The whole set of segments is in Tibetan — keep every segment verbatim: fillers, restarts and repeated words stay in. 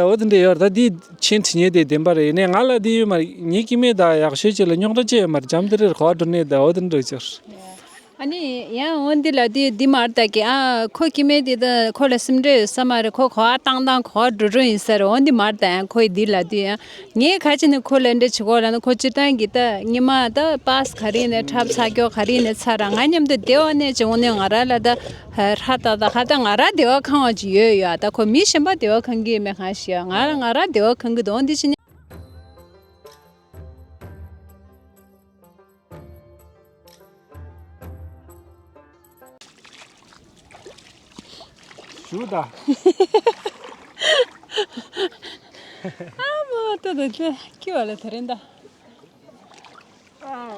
འོ་དེ་འདྲ་ཡོད་རེད། ད་འདི་མཆན་བྲིས་མཁན་དེ་བདེན་པ་རེད། ཡིན་ནའི་ང་ལ་འདི་ཡོད་མ་རེད། ངའི་སྐྱེ་དམན་ད་ཡག་ཤོས་ཅིག་ལ་རྙོག་དྲ་ཅི་ཡོད་མ་རེད། འཇམ་དེ་རེད། ག་པར་འགྲོ་ནས་ད་འོ་དེ་འདྲ་ཅིག་ཨ་ནི་ཡང་འོ་འདི་ལ་དུས་འདི་མར་ལྟ་གི། ཨ་ཁོ་སྐྱེ་དམན་དེ་ད་ཁོ་ལ་སེམས་ཁྲལ་ཡོད་ས་མ་རེད། ཁོ་ག་པར་བཏང་བཏང་ག་པར་འགྲོ་འགྲོ་ཡིན་ས་རེད། འོ་འདི་མར་ལྟ་ཡང་ཁོས་འདི་ལ་དུས་ཡང་ངས་ག་ཅི་ནས་ཁོ་ལ་འདྲ་བྱེད་དགོས་ལབ་ན། ཁོ་སྤྱིར་བཏང་གི་ད་སྔོན་མ་ད་པཱས་ག་རེ་ནས་འཁྲབ་ཚར། སྐྱོ་ག་རེ་ནས་ཚར་ར། ང་མཉམ་དུ་བདེ་བ་ནས་ཅི་འོང་ནས་ང་རང་ལ་ད་ཧ་ད་ད་ཧ་ད་ང་རང་བདེ་བ་ཁེངས་པ་ཅིག་ཡོད་ཡོད། ད་ཁོ་མི་གཞན་པ་བདེ་བ་ཁེངས་གི་ཡོད་མེད་གང་ཤེས་ཡ། ང་རང་ང་རང་བདེ་བ་ཁེངས་གི་འདུག་འོ་འདི་ཕྱི་ནས། ཞུ་ད། ཨ་མ་ད་ད་ད་ཀི་བ་ལ་ད་རེད་ད། ད་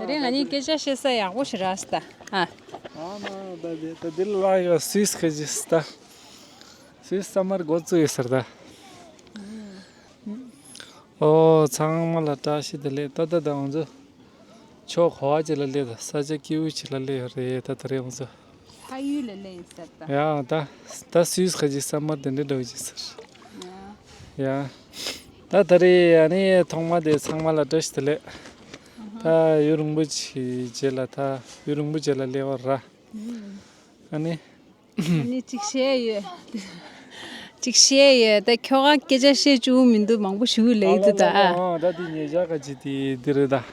རེད་ང་གཉིས་སྐད་ཆ་བཤད་ས་ཡག་པོ་ཞིག་རག་སོང་ད། ཨ། ཨ་མ་ད་དེ་ད་དེ་ལ་ཡོད་སུད་སི་ཁ་ཅིག་ད། སུད་སི་ས་མར་འགོ་བཙུགས་ཡོད་ཟེར་ད། ཨོ་ཚང་མ་ལ་བཀྲ་ཤིས་བདེ་ལེགས། ད་ད་ད་ང་ཚོ་ཕྱོགས་ག་པ་ཅིག་ལ་སླེབས་ད། ས་ཆ་སྐྱིད་པོ་ཅིག་ལ་སླེབས་ཡོད་རེད། ད་ད་རེས་ང་ཚོ་ཕ་ཡུལ་ལ་སླེབས་ཡིན་ཟེར་ད། ཡ་ད་ད་སུད་སི་ཁ་ཅིག་ས་མར་དེ་འདྲ་འདྲ་བོ་ཅིག་ཟེར། ཡ། ཡ། ད་ད་རེས་ཨ་ནི་ཐོག་མ་དེ་ཚང་མ་ལ་བཀྲ་ཤིས་བདེ་ལེགས། ད་ཡུན་རིང་པོ་ཅིག་རྗེས་ལ་ད་ཡུན་རིང་པོ་རྗེས་ལ་སླེབས་པ་ར། ཨ་ནི། ཨ་ནི་གཅིག་བཤད་ཡོད། གཅིག་བཤད་ཡོད། ད་ཁྱོ་ག་སྐད་ཆ་བཤད་བཅུག་མི་འདུག་མང་པོ་ཞུ་ལེ་ཡི་འདུག་ད། ཨ་ད་འདི་ཉེ་ཆར་ག་ཅིག་དེ་འདི་རེད་ད།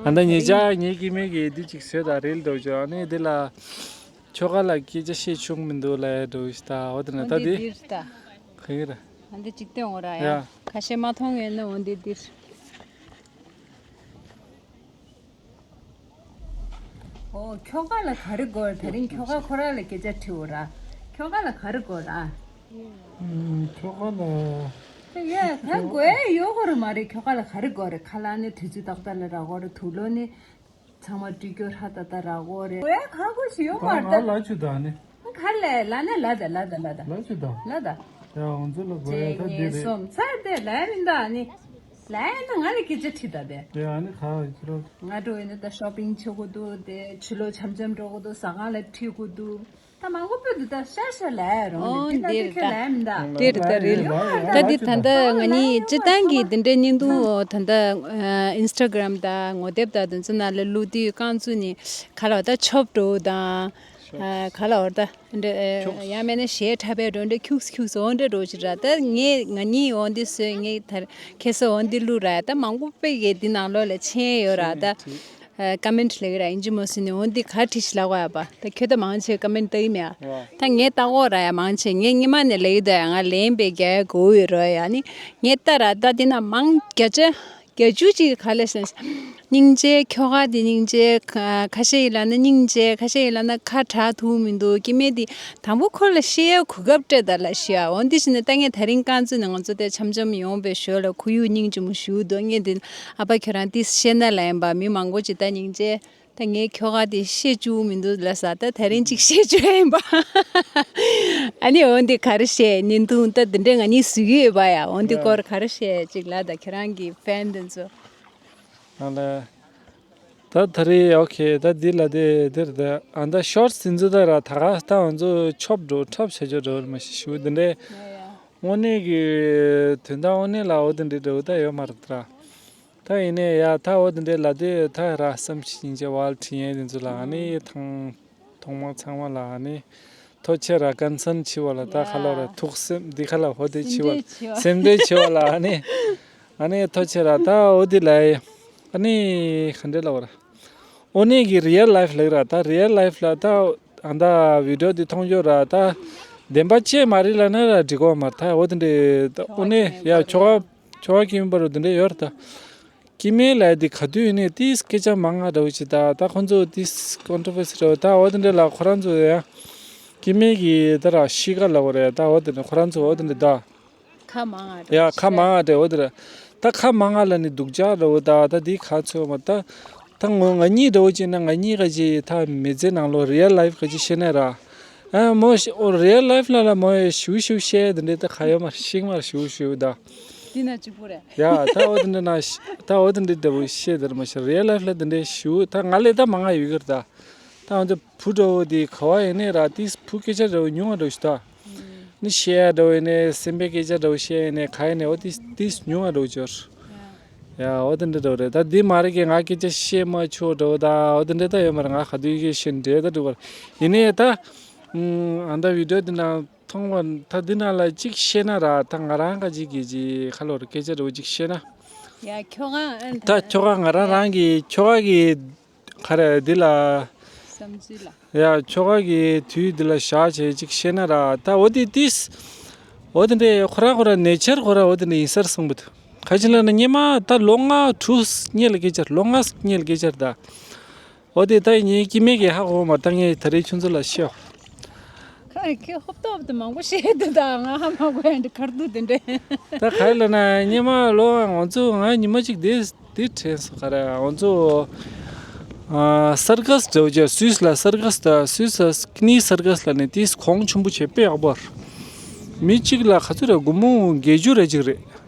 ཨ་ད་ཉེ་ཆར་ངའི་སྐྱེ་དམན་གྱིས་འདི་གཅིག་བཟོས་ད་རེད་འདུག་ཅོ། ཨ་ནི་འདི་ལ་ཁྱོ་ག་ལ་སྐད་ཆ་བཤད་བཅུག་མི་འདུག་ལ་འདུག་ད། འོ་ད་ན་ད་འདི་འདི་རེད་ད། ག་གི་རེད། ཨ་འདི་གཅིག་སྟོན་འོ་ར་ཡ། ཡ། ཁ་ཤས་མ་མཐོང་ཡོད་ན་འོ་འདི་འདི་རེད། ཨོ་ཁྱོ་ག་ལ་ག་རེ་དགོས། དེ་རིང་ཁྱོ་ག་ཁོ་རང་ལ་སྐད་ཆ་དྲིས་འོ་ར། ཁྱོ་ག་ལ་ག་རེ་དགོས་ར། ཨུམ། ཁྱོ་ག་ལ། ཡ་ག་དགོས་ཡོད་དགོས་རེད་མ་རེད། ཁྱོ་ག་ལ་ག་རེ་དགོས་རེད། ཁ་ལག་ནི་དུས་ཚོད་ཏག་ཏག་ལ་རག་གོ་རེད། དུག་ལོག་ནི་ཚང་མ་སྤྲོད་རྒྱུ་ཧྲ་ཏག་ཏག་རག་གོ་རེད། དགོས་ཡ་ག་དགོས་ཞིག་ཡོད་མ་རེད་ད། ང་ལ་ཅུ་ད་ནི། ག་ལས་ལ་ནས་ལ་ད་ལ་ད་ལ་ད། ལ་ཅུ་ད། ལ་ད། ཡ་ང་ཚོ་ལ་དགོས་ཡ་ད་འདི་རེད། གཅིག་གཉིས་གསུམ་ཚར་དེ་ལ་ཡ་མི་འདུག་ཨ་ནི། ལ་ཡ་ན་ང་ལ་སྐད་ཆ་དྲིས་ད་དེ། ཡ་ཨ་ནི་ག་ཁྱོད་རང་། ང་འགྲོ་ཡིན་ན་ད་ཤོ་པིང་བྱེད་དགོས་འདུག་དེ་ཕྱི་ལོགས་འཆམ་འཆམ་འགྲོ་དགོས་འདུག་ཟ་ཁང་ལ་ཁྲིད་དགོས་འདུག་ད་མང་པོ་སྤོས་འདུག་ད་ཤ་ཤ་ལ་ཡ་རོ་ཨོ་འདི་ན་འདི་དེ་ཁྱོད་ལ་ཡ་མི་འདུག་དེ་རེད་ད་རེད། ཡོད་ད་འདི་ད་ལྟ་ང་གཉིས་སྤྱིར་བཏང་གི་འདི་འདྲའི་བརྙན་ཐུང་ད་ལྟ་ཨིན་སི་ཊ་གྷ་རམ་དང་ངོ་དེབ་དང་དེ་ཚོ་ནང་ལ་བླུག་དུས་རྐང་བཙུགས་ནས་ག་ལ་བ་ད་ཆོབ་འགྲོ་དང་། ཨ་ག་ལ་བར་ད་འདྲ་ཡང་མེད་ན་གཞས་འཁྲབ་པའི་འགྲོ་འདྲ་ཁྱུགས་ཁྱུགས་འོ་འདྲ་འགྲོ་ཅི་ར། ད་ངས་ང་གཉིས་འོ་འདི་བཟོས། ངས་དར་ཁེ་ས་འོ་འདི་བླུགས་ར། ད་མང་པོ་དཔེ་གས་འདི་ནང་ལོགས་ལ་མཆན་ཡོད་ར། ད་ཀ་མེན་ཊི་ལེགས་ར་ཡིན་གཅིག་མོ་སུ་ནས་འོ་འདི་ག་བྲིས་ཤི་ལ་གོ་ཡ་པ། ད་ཁྱོད་ད་མང་ཆེ་ཀ་མེན་ཊི་ལྟ་གི་མེད་ཨ། ད་ངས་ལྟ་གོ་ར་ཡ་མང་ཆེ་ངས་སྔོན་མ་ནས་ལེགས་ད་ཡ་ང་ལན་པའི་རྒྱ་ཡ་གོ་ཡོད་ར་ཡ་ནི་ངས་ལྟ་ར། ད་འདི་ན་མང་བརྒྱ་ཆ། བརྒྱད་ཅུ་ཅིག་ག་ལས་སེམས། སྙིང་རྗེ་ཁྱོ་ག་དེ་སྙིང་རྗེ། ཁ་ཤས་ཡིན་ལབ་ན་སྙིང་རྗེ། ཁ་ཤས་ཡིན་ལབ་ན་ཁ་གྲག་ཐུབ་མི་འདུག་སྐྱེ་དམན་དེ་དང་པོ་ཁོ་ལ་བཤད་ཡ་གོ་སྐབས་སྤྲད་ད་ལ་ཤི་ཡ་འོ་འདི་བྱས་ནས་ད་ངས་དེ་རིང་རྐང་བཙུགས་ནས་ང་ཚོ་དེ་འཆམ་འཆམ་ཡོང་བའི་ཞོར་ལ་ཁོར་ཡུག་སྙིང་རྗེ་མོ་ཞུ་འདུག་ངས་དེ་ཨ་ཕ་ཁྱོད་རང་དེ་བཤད་ན་ལ་ཡིན་པ་མི་མང་པོ་ཅིག་ད་སྙིང་རྗེ། ད་ངས་ཁྱོ་ག་དེ་བཤད་བཅུག་མི་འདུག་ལ་ས་ད་དེ་རིང་ཅིག་བཤད་བཅུག་ཡིན་པ། ཨ་ནི་འོ་འདི་ག་རེ་བཤད་ནི་འདུག་ད་འདི་འདྲའི་ང་གཉིས་བཟོས་ཀྱི་ཡོད་པ་ཡ། འོ་འདི་སྐོར་ག་རེ་བཤད་ཅིག་ལ་ད་ཁྱེད་རང་གི་ཕན་དེ་ཚོ། ཨ་ལ། ད་ད་རེས་ཨོ་ཁེ་ད་འདི་ལ་དེ་འདིར་ད་ཨ་ད་ཤོར་ཊི་སི་འདི་ཚོ་ད་ར་ད་ག་ད་ང་ཚོ་ཆོབ་འགྲོ་འཁྲབ་བྱ་ཆོག་འགྲོ་མ་ཤི་ཞུ་འདི་འདྲའི་དངོས་གནས་ཀྱི་དོན་དག་དངོས་གནས་ལ་འོ་དེ་འདྲའི་འགྲོ་ད་ཡོད་མ་རེད་ད། ད་ཡིན་ནའི་ཡ་ད་འོ་དེ་འདྲའི་ལ་དེ་ད་ར་བསམ་ཤེས་ཅན་བལ་ཁྲི་ཡན་དེ་ཚོ་ལ་ཨ་ནི་ཐང་ཐོག་མ་ཚང་མ་ལ་ཨ་ནི། ཐུགས་རྗེ་ཆེ་ར། ཀན་སན་ཆེ་བ་ལ་ད་ཁ་ལོ་ར། ཡ། ཐུགས་སེམས་འདི་ཁ་ལ་འོ་དེ་ཆེ་བ་ལ། སེམས་ཁྲལ་ཆེ་བ་ལ་ཨ་ནི། ཨ་ནི་ཐུགས་རྗེ་ཆེ་ར། ད་འོ་དེ་ལ་ཨ་ནི་ག་འདྲ་ལབ་ར། འོ་ནས་ཀྱི་རི་ཡལ་ལའིཕ་ལབ་ར། ད་རི་ཡལ་ལའིཕ་ལ་ད་ཨ་ད་བི་ཌིའོ་འདི་མཐོང་རྒྱུ་ར། ད་བདེན་པ་ཅེས་མ་རེད་ལབ་ན་ར་འགྲིག་གོ་མ་རེད། ད་འོ་དེ་འདྲ་ད་འོ་ནས་ཡ་ཁྱོ་ག་ཁྱོ་ག་ཁྱིམ་པ་རུ་དེ་འདྲ་ཡོད་ར་ད། སྐྱེ་དམན་ལབ་དེ་ག་དུས་ཡིན་ནའི་ཏིས་སྐད་ཆ་མང་ང་འདྲ་བོ་ཅིག་ད་ད་ཁོང་ཚོ་ཏིས་ཀོན་ཊོ་ཝར་སི་འདྲ་བོ་ད་འོ་དེ་འདྲ་ལ་ཁོ་རང་ཚོ་ཡང་སྐྱེ་དམན་གྱི་ད་ར་གཤིས་ཀ་ལབ་དགོས་རེད། ད་འོ་དེ་འདྲ་ཁོ་རང་ཚོ་འོ་དེ་འདྲ་ད་ཁ་མང་ང་འདྲ་ཡ་ཁ་མང་ང་འདྲ་འོ་དེ་ར་ད་ཁ་མང་ང་ལ་ནི་སྡུག་ཅག་འདྲ་བོ་ད་ད་འདི་ག་ཚོད་མ་ད་ད་ངོ་ང་གཉིས་འདྲ་བོ་ཅིག་ན་ང་གཉིས་ག་ཅིག་ད་མི་ཚེ་ནང་ལོ་རི་ཡལ་ལའིཕ་ག་ཅིག་བཤད་ན་ར། ཨ་མོ་ཤ་ཨོ་རི་ཡལ་ལའིཕ་ལ་ལ་མོ་ཡ་ཞུ་ཞུ་བཤད་དེ་འདྲ་ད་ག་ཡོད་མ་ཤིག་མ་ཞུ་ཞུ་ད། འདི་ན་གཅིག་པུ་རེད། ཡ་ད་འོ་དེ་འདྲ་ན་ཤ་ད་འོ་དེ་འདྲ་འདྲ་བོ་བཤད་དེ་ར་མ་ཤ་རི་ཡལ་ལའིཕ་ལ་དེ་འདྲ་ཞུ་ད་ང་ལས་ད་མང་ང་ཡོད་གི་ར་ད། ད་འོ་དེ་བུ་འདྲ་བོ་དེ་ག་བ་ཡིན་ནའི་ར་དེ་བུ་སྐད་ཆ་འདྲ་བོ་ཉུང་བ་འདྲ་ཞུ་ད། བཤད་ཡ་འདྲ་བོ་ཡིན་ནའི་སེམས་པའི་སྐད་ཆ་འདྲ་བོ་བཤད་ཡིན་ནའི་ག་ཡིན་ནའི་འོ་དེ་དེ་ཉུང་བ་འདྲ་བོ་ཅིག་ཡོད་རེད། ཡ་འོ་དེ་འདྲ་འདྲ་བོ་རེད། ད་འདི་མ་རེད་གི་ང་སྐད་ཆ་བཤད་མ་ཆོག་འདྲ་བོ་ད་འོ་དེ་འདྲ་ད་ཡོད་མ་རེད། ང་ག་དུས་ཀྱི་བཤད་འདྲ་ད་འགྲིག་པ་རེད། ཡིན་ནའི་ད་ཨ་ད་བི་ཌི་ཡོ་འདི་ན་མཐོང་བ་ད་འདི་ན་ལ་གཅིག་བཤད་ན་ར་ད་ང་རང་ག་ཅིག་གི་ཅིག་ཁ་ལོ་རེ་སྐད་ཆ་འདྲ་བོ་གཅིག་བཤད་ན། ཡ་ཁྱོ་ག་ཨ་ད་ཁྱོ་ག་ང་རང་རང་གི་ཁྱོ་ག་གི་ག་རེ་འདི་ལ། བསམ་ཚུལ་ལ། ཡ་ཁྱོ་ག་གི་དུས་འདི་ལ་བཞག་བྱས་གཅིག་བཤད་ན་ར་ད་འོ་དེ་དིས། འོ་དེ་འདྲའི་ཁོ་ར་ཁོ་ར་ནེ་ཆར་ཁོ་ར་འོ་དེ་འདྲ་ཡིན་སར་གསུངས་པ་འདུག་ག་ཅི་ལ་ན་སྙེ་མ་ད་ལོ་ལྔ་དྲུག་སྙེ་ལ་སྐད་ཆར་ལོ་ལྔ་སྙེ་ལ་སྐད་ཆར་ད། འོ་དེ་ད་ངའི་སྐྱེ་དམན་གྱི་ཧ་གོ་མ་ད་ངས་ད་རེས་ཁྱོད་ཚོ་ལ་བཤད། ཁ་ཁྱོད་ཧོབ་ཏོབ་དུ་མང་པོ་བཤད་དུ་ད་ང་ཧ་མ་གོ་ཡ་འདི་ཁར་དུ་དེ་འདྲས། ད་ག་ལ་ན་སྙེ་མ་ལོ་ང་ཚོ་ང་ཉི་མ་གཅིག་དེ་དེ་དྲན་སོང་ག་རེ་ང་ཚོ་ཨ་སར་ཀས་འདྲ་བོ་ཅིག་སུད་སི་ལ་སར་ཀས་ད་སུད་སི་ཀི་ནི་སར་ཀས་ལ་ནི་དེ་གོང་ཆེན་པོ་བྱས་དཔེ་ཡག་པོ་རེད། མི་གཅིག་ལ་ག་ཚོད་རེད། སྒོར་མོ་བརྒྱད་ཅུ་རེ་གཅིག་རེད།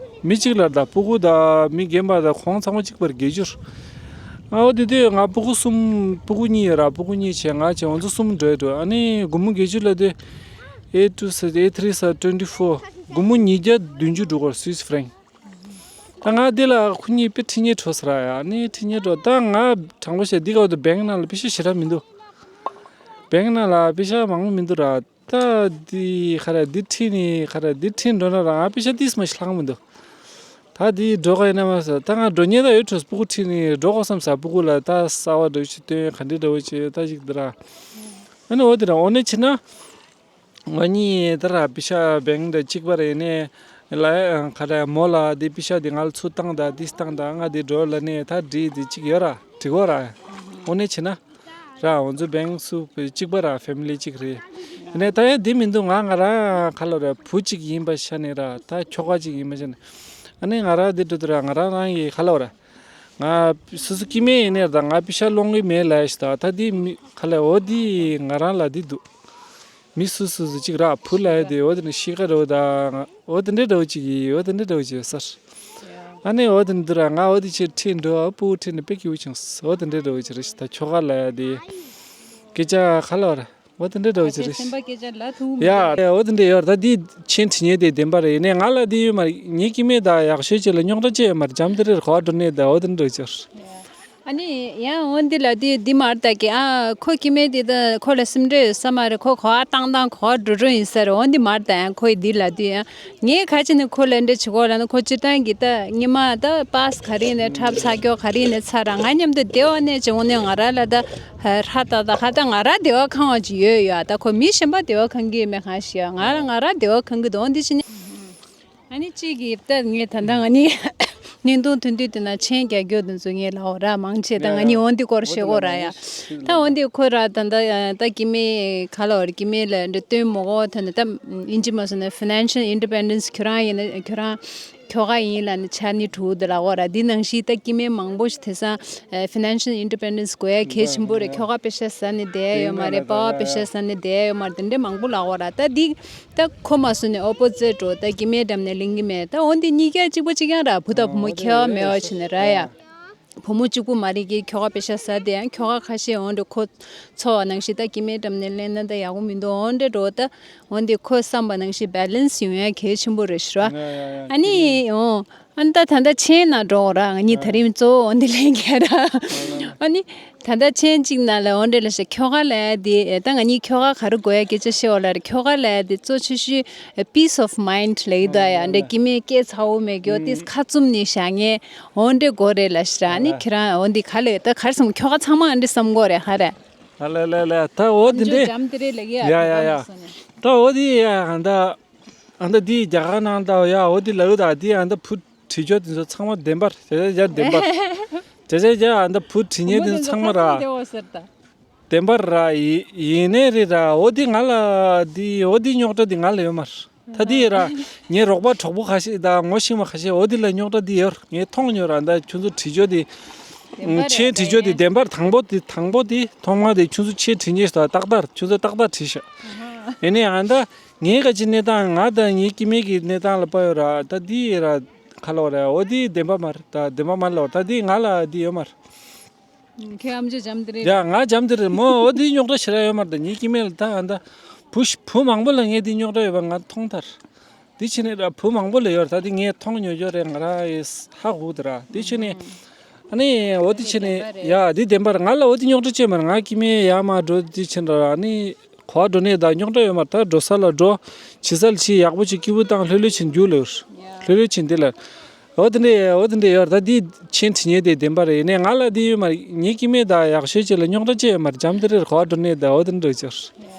མི་གཅིག་ལ་ད་སྤུ་གུ་ད་མི་རྒན་པ་ད་གོང་ཚང་མ་གཅིག་པར་བརྒྱད་ཅུ། ཨ་འོ་དེ་དུས་ང་སྤུ་གུ་གསུམ་སྤུ་གུ་གཉིས་ཡོད་ར་སྤུ་གུ་གཉིས་བྱས་ང་བྱས་ང་ཚོ་གསུམ་འགྲོ་ཡི་འགྲོ། ཨ་ནི་སྒོར་མོ་བརྒྱད་ཅུ་ལ་དེ་eight two eight three twenty four སྒོར་མོ་ཉིས་བརྒྱ་བདུན་ཅུ་འགྲོ་གི་རེད་སུད་སི་ཧྥ་རན། ད་ང་འདི་ལ་ཁོ་གཉིས་དཔེ་ཁྲིད་མཁན་འགྲོ་ས་ར་ཡ། ཨ་ནི་ཁྲིད་མཁན་འགྲོ་ད་ང་དྲང་པོ་བཤད་འདི་ག་འོ་དེ་བེང་ནང་ལ་པེ་ཤ་ཞེ་དྲག་མི་འདུག་བེང་ནང་ལ་པེ་ཤ་མང་པོ་མི་འདུག་ར། ད་འདི་ག་རེ་འདི་ཁྲིད་ནི་ག་རེ་འདི་ཁྲིད་འགྲོ་ན་རང་ཨ་པེ་ཤ་ཏིས་མ་ཤི་ལྷག་མི་འདུག་ད་འདི་འགྲོ་ག་ཡིན་ན་མ་ཟ་ད་ང་འགྲོ་ཉེ་ད་ཡོད་འཕྲོས་སྤུ་གུ་ཁྲིད་ནི་འགྲོ་གོ་བསམ་ས་སྤུ་གུ་ལ་ད་གསར་བ་འདྲ་བོ་ཞིག་སྟོན་ག་འདྲི་འདྲ་བོ་ཞིག་ད་ཞིག་འདི་ར། ཨ་ནི་འོ་དེ་ར་འོ་ནི་ཕྱིན་ན་ང་གཉིས་ད་ར་པེ་ཤ་བེང་འདྲ་གཅིག་པ་རེད་ནས་ལ་ག་རེ་མོ་ལ་འདི་པེ་ཤ་འདི་ང་ལ་ཚུར་བཏང་ད་འདི་བཏང་ད་ང་འདི་འགྲོ་ལ་ནས་ད་འདྲི་འདི་གཅིག་ཡོད་ར་འགྲིག་གོ་ར། འོ་ནི་ཕྱིན་ན། ར་ང་ཚོ་བེང་སུ་གཅིག་པ་ར་ཕེ་མི་ལི་གཅིག་རེད། ཡིན་ནའི་ད་ཡང་འདི་མི་འདུག་ང་ང་རང་ཁ་ལོ་ར་བུ་གཅིག་ཡིན་པ་ཤ་ནས་ར་ད་ཁྱོ་ག་གཅིག་ཡིན་པ་ཤ་ནས་ཨ་ནི་ང་རང་འདི་འགྲོ་དུ་ར་ང་རང་རང་གི་ཁ་ལོ་ར་ང་སུ་སུ་སྐྱེ་དམན་ཡིན་ནའི་ར་ད་ང་པེ་ཤ་སློང་གི་མེད་ལ་ཡ་ཤི་ད་ད་འདི་མི་ཁ་ལོ་འོ་འདི་ང་རང་ལ་འདི་འདུག་མི་སུ་སུ་སུ་གཅིག་ར་བུ་ལ་ཡ་དེ་འོ་དེ་ནི་ཤི་ཁ་རོ་ད་འོ་དེ་འདྲའི་འདྲ་བོ་གཅིག་ཡིན་འོ་དེ་འདྲའི་འདྲ་བོ་གཅིག་ཡོད་སར། ཨ་ནི་འོ་དེ་འདི་ར་ང་འོ་དེ་ཆེ་ཁྲིད་འགྲོ་ཨ་སྤུ་གུ་ཁྲིད་ནས་དཔེ་སྐྱིད་པོ་བྱུང་སོ། འོ་དེ་འདྲའི་འདྲ་བོ་ཅིག་རེད་ཤི་ད་ཁྱོ་ག་ལ་ཡ་དེ་སྐད་ཆ་ཁ་ལོ་ར་འོ་དེ་འདྲའི་འདྲ་བོ་ཅིག་རེད་ཤི། སེམས་པ་སྐད་ཆ་ལ་ཐུག་ཡ་ཡ་འོ་དེ་འདྲའི་ཡོད་ར་ད་དེ་ཆེ་ཁྲིད་ཉེ་དེ་བདེན་པ་རེད། ཡིན་ནའི་ང་ལ་དེ་ཡོད་མ་རེད། ངའི་སྐྱེ་དམན་ད་ཡག་ཤོས་ཅིག་ལ་རྙོག་དྲ་ཅི་ཡོད་མ་རེད། འཇམ་དེ་རེད་གོ་བ་འགྲོ་ནས་ད་འོ་དེ་འདྲ་བོ་ཅིག་རེད། ཨ་ནི་ཡང་འོན་ཏེ་ལ་དེ་འདི་མར་ལྟ་གི་ཨ་ཁོ་སྐྱེ་དམན་དེ་ད་ཁོ་ལ་སེམས་ཁྲལ་ཡོད་ས་མ་རེད། ཁོ་གོ་བ་བཏང་བཏང་གོ་བ་འགྲོ་འགྲོ་ཡིན་ས་རེད། འོན་ཏེ་མར་ལྟ་ཡང་ཁོ་ཡི་འདི་ལ་དུས་ཡང་ངས་ག་ཅི་ནས་ཁོ་ལ་འདྲ་བྱེད་གོ་ལ་ན་ཁོ་སྤྱིར་བཏང་གི་ད་སྔོན་མ་ད་པཱས་ག་རེ་ནས་འཁྲབ་ཚ་སྐྱོ་ག་རེ་ནས་ཚ་ར་ང་མཉམ་དུ་བདེ་བ་ནས་ཅི་འོ་ནས་ང་ར་ལ་ད་ཧ་ད་ད་ཧ་ད་ང་ར་བདེ་བ་ཁང་བ་ཅི་ཡོད་ཡོད་ད་ཁོ་མི་གཞན་པ་བདེ་བ་ཁང་གི་མེད་གང་ཤེས་ང་ར་ང་ར་བདེ་བ་ཁང་གི་འདུག་འོན་ཏེ་ཕྱི་ནས། ཨ་ནི་གཅིག་གིས་ད་ངས་ད་ལྟ་ང་གཉིས་བརྙན་ཐུང་ཐུང་ཐུང་དེ་ན་མཆན་རྒྱག་རྒྱུ་དེ་ཚོ་ངས་ལབ་འོ་ར་མང་ཆེ་ད་ང་གཉིས་འོན་ཏེ་སྐོར་བཤད་གོ་ར་ཡ། ད་འོན་ཏེ་ཁོ་ར་ད་ད་ད་སྐྱེ་དམན་ག་ལ་བར་སྐྱེ་དམན་ལ་འདྲ་སྟོན་མོ་གོ་ད་ནི་ད་ཨིན་ཇི་མ་སོང་ན་ཕི་ནན་ཤལ་ཨིན་ཌི་པེན་ཌེན་སི་ཁྱོད་རང་ཡིན་ན་ཁྱོད་རང་ཁྱོ་ག་ཡིན་ལ་ནི་ཆ་ནི་དྲུག་དེ་ལབ་འོ་ར་འདི་ནང་བཞིན་ད་སྐྱེ་དམན་མང་པོ་ཞིག་དེང་སང་ཕི་ནན་ཤལ་ཨིན་ཌི་པེན་ཌེན་སི་དགོས་ཡ་གལ་ཆེན་པོ་རེད། ཁྱོ་ག་པེ་ཤ་ཟ་ནི་བསྡད་ཡ་ཡོད་མ་རེད། པ་ཕ་པེ་ཤ་ཟ་ནི་བསྡད་ཡ་ཡོད་མ་རེད། དེ་འདྲ་མང་པོ་ལབ་འོ་ར་ད་འདི། ད་ཁོ་མ་སུ་ནས་ཨོ་པོ་ཛིཊ་འགྲོ་ད་སྐྱེ་དམན་འགྲམ་ནས་ལེན་གི་མེད། ད་འོན་ཏེ་གཉིས་ཀ་གཅིག་པ་གཅིག་རྐྱང་ར་བུ་དང་བུ་མོ་ཁྱད་པར་མེད་པ་བྱས་ནས་ར་ཡ། བུ་མོ་གཅིག་པུ་མ་རེད་ཀི་ཁྱོ་ག་པེ་ཤ་ཟ་དེ་ཡང་ཁྱོ་ག་ཁ་ཤས་འོན་ཏེ་ཁོ་འཚོ་བ་ནང་བཞིན་ད་སྐྱེ་དམན་འགྲམ་ནས་ལེན་ན་ད་ཡག་པོ་མི་འདུག་འོན་ཏེ་འགྲོ་ད་འོན་ཏེ་ཁོས་བསམ་པ་ནང་བཞིན་བེ་ལེན་སི་ཡོང་ཡ་གལ་ཆེན་པོ་རེད་ཤི་ར། ཨ་ནི་འོ། ཨ་ནི་ད་ད་ལྟ་མཆན་ནང་འགྲོ་འོ་ར་ང་གཉིས་ད་རིང་གཙོ་བོ་འོན་ཏེ་ལེན་ག་ར། ཨ་ནི་ད་ལྟ་མཆན་གཅིག་ནང་ལ་འོན་ཏེ་ལ་ཤ་ཁྱོ་ག་ལ་དེ་ད་ང་གཉིས་ཁྱོ་ག་ག་རེ་དགོས་ཡ་སྐད་ཆ་བཤད་འོ་ལ་ར་ཁྱོ་ག་ལ་དེ་གཙོ་ཆེ་ཤོས་peace of mind ལ་ཡི་ད་ཡ་འདྲ་སྐྱེ་དམན་སྐད་ཚ་བོ་མེད་རྒྱུ་དེ་ཁ་བཙུམ་ནས་བཞག་ངེས་འོན་ཏེ་དགོས་རེད་ལ་ཤི་ར། ཨ་ནི་ཁྱེད་རང་འོན་ཏེ་ག་ལ་ད་ག་རེ་བསམ་ཁྱོ་ག་ཚང་མ་འདི་བསམ་དགོས་རེད་ཧ་ར། ཨ་ལ་ལ་ལ་ད་འོ་དེ་འདྲས། འཇམ་དེ་རེད་ལ་ཡ་ཡ་ཡ་ཡ། ད་འོ་དེ་ཡ་ཨ་ད། ཨ་ད་དེ་རྒྱ་གར་ནང་ད་ཡ་འོ་དེ་ལ་འོ་ད་དེ་ཨ་ད་བུ་བྲིས་ཆོག་དེ་ཚོ་ཚང་མ་བདེན་པར་བྱས་བྱས་བདེན་པར་བྱས་བྱས་བྱས་ཨ་ད་བུ་བྲིས་ཉེན་དེ་ཚོ་ཚང་མ་ར་བདེན་པར་ར་ཡི་ཡིན་ནའི་རེད་ར། འོ་དེ་ང་ལ་དེ་འོ་དེ་རྙོག་དྲ་དེ་ང་ལ་ཡོད་མ་རེད། ད་དེ་ར་ངའི་རོགས་པ་གྲོགས་པོ་ཁ་ཤས་དང་ངོ་ཤེས་མ་ཁ་ཤས་འོ་དེ་ལ་རྙོག་དྲ་དེ་ཡོད་ངས་མཐོང་མྱོང་ར། ད་ཁྱོད་ཚོ་བྲིས་ཆོག་དེ་མཆན་བྲིས་ཆོག་དེ་བདེན་པར་དང་པོ་དེ་དང་པོ་དེ་ཐོག་མ་དེ་ཁྱོད་ཚོ་མཆན་བྲིས་ཉེས་སོ་ཏག་ཏག་ཁྱོད་ཚོ་ཏག་ཏག་བྲིས་ཤག་ཡིན་ནའི་ཨ་ད་ངའི་ག་ཅི་གནས་སྟངས་ང་ད་ངའི་སྐྱེ་དམན་གྱི་གནས་སྟངས་ལ་དཔག་ཡོད་ར། ད་དེ་ར་ཁ་ལོ་ར་འོ་དེ་བདེན་པ་མ་རེད། ད་བདེན་པ་མ་རེད་ལ་ད་དེ་ང་ལ་དེ་ཡོད་མ་རེད། ཁྱོད་ཨམ་ཅོག་འཇམ་དེ་རེད། ཡ་ང་འཇམ་དེ་རེད་མོ། འོ་དེ་རྙོག་དྲ་ཞེ་དྲག་ཡོད་མ་རེད། ད་ངའི་སྐྱེ་དམན་ལ་ད་ཨ་ད་ བུ་ཞིག་བུ་མང་པོ་ལ་ངས་འདི་རྙོག་དྲ་ཡོད་པ་ང་མཐོང་ཐལ། འདི་ཕྱི་ནས་ར་བུ་མང་པོ་ལ་ཡོད་ར། ད་འདི་ངས་མཐོང་མྱོང་ཡོད་རེད། ང་ར་ཧ་གོ་འདུག་ར། འདི་ཕྱི་ནས་ཨ་ནི་འོ་འདི་ཕྱི་ནས་ཡ་འདི་བདེན་པ་ར། ང་ལ་འོ་འདི་རྙོག་དྲ་བྱས་མ་ར། ང་སྐྱེ་དམན་ཡར་མར་འགྲོ་འདི་ཕྱི་ནས་ར་ཨ་ནི་ག་པར་འགྲོ་ནས་ད་རྙོག་དྲ་ཡོད་མ་ར། ད་འགྲོ་ས་ལ་འགྲོ། བྱེད་ས་ལ་བྱེད། ཡག་པོ་བྱེད། སྐྱིད་པོ་བཏང་། ལྷོད་ལྷོད་བྱེད། རྒྱུགས་ལ་ལྷོད་ལྷོད་བྱེད་འདི་ལ། འོ་དེ་འདྲས་འོ་དེ་འདྲས་ཡོད་རེད། ད་འདི་མཆན་བྲིས་མཁན་དེ་བདེན་པ་རེད། ཡིན་ནའི་ང་ལ་འདི་ཡོད་མ་རེད། ངའི་སྐྱེ་དམན་དང་ཡག་ཤོས་ཅིག་ལ་རྙོག་དྲ་ཅི་ཡོད་མ་རེད། འཇམ་དེ་རེད། ག་པར་འགྲོ་ནས་ད་འོ་དེ་འདྲ་ཅིག་རེད།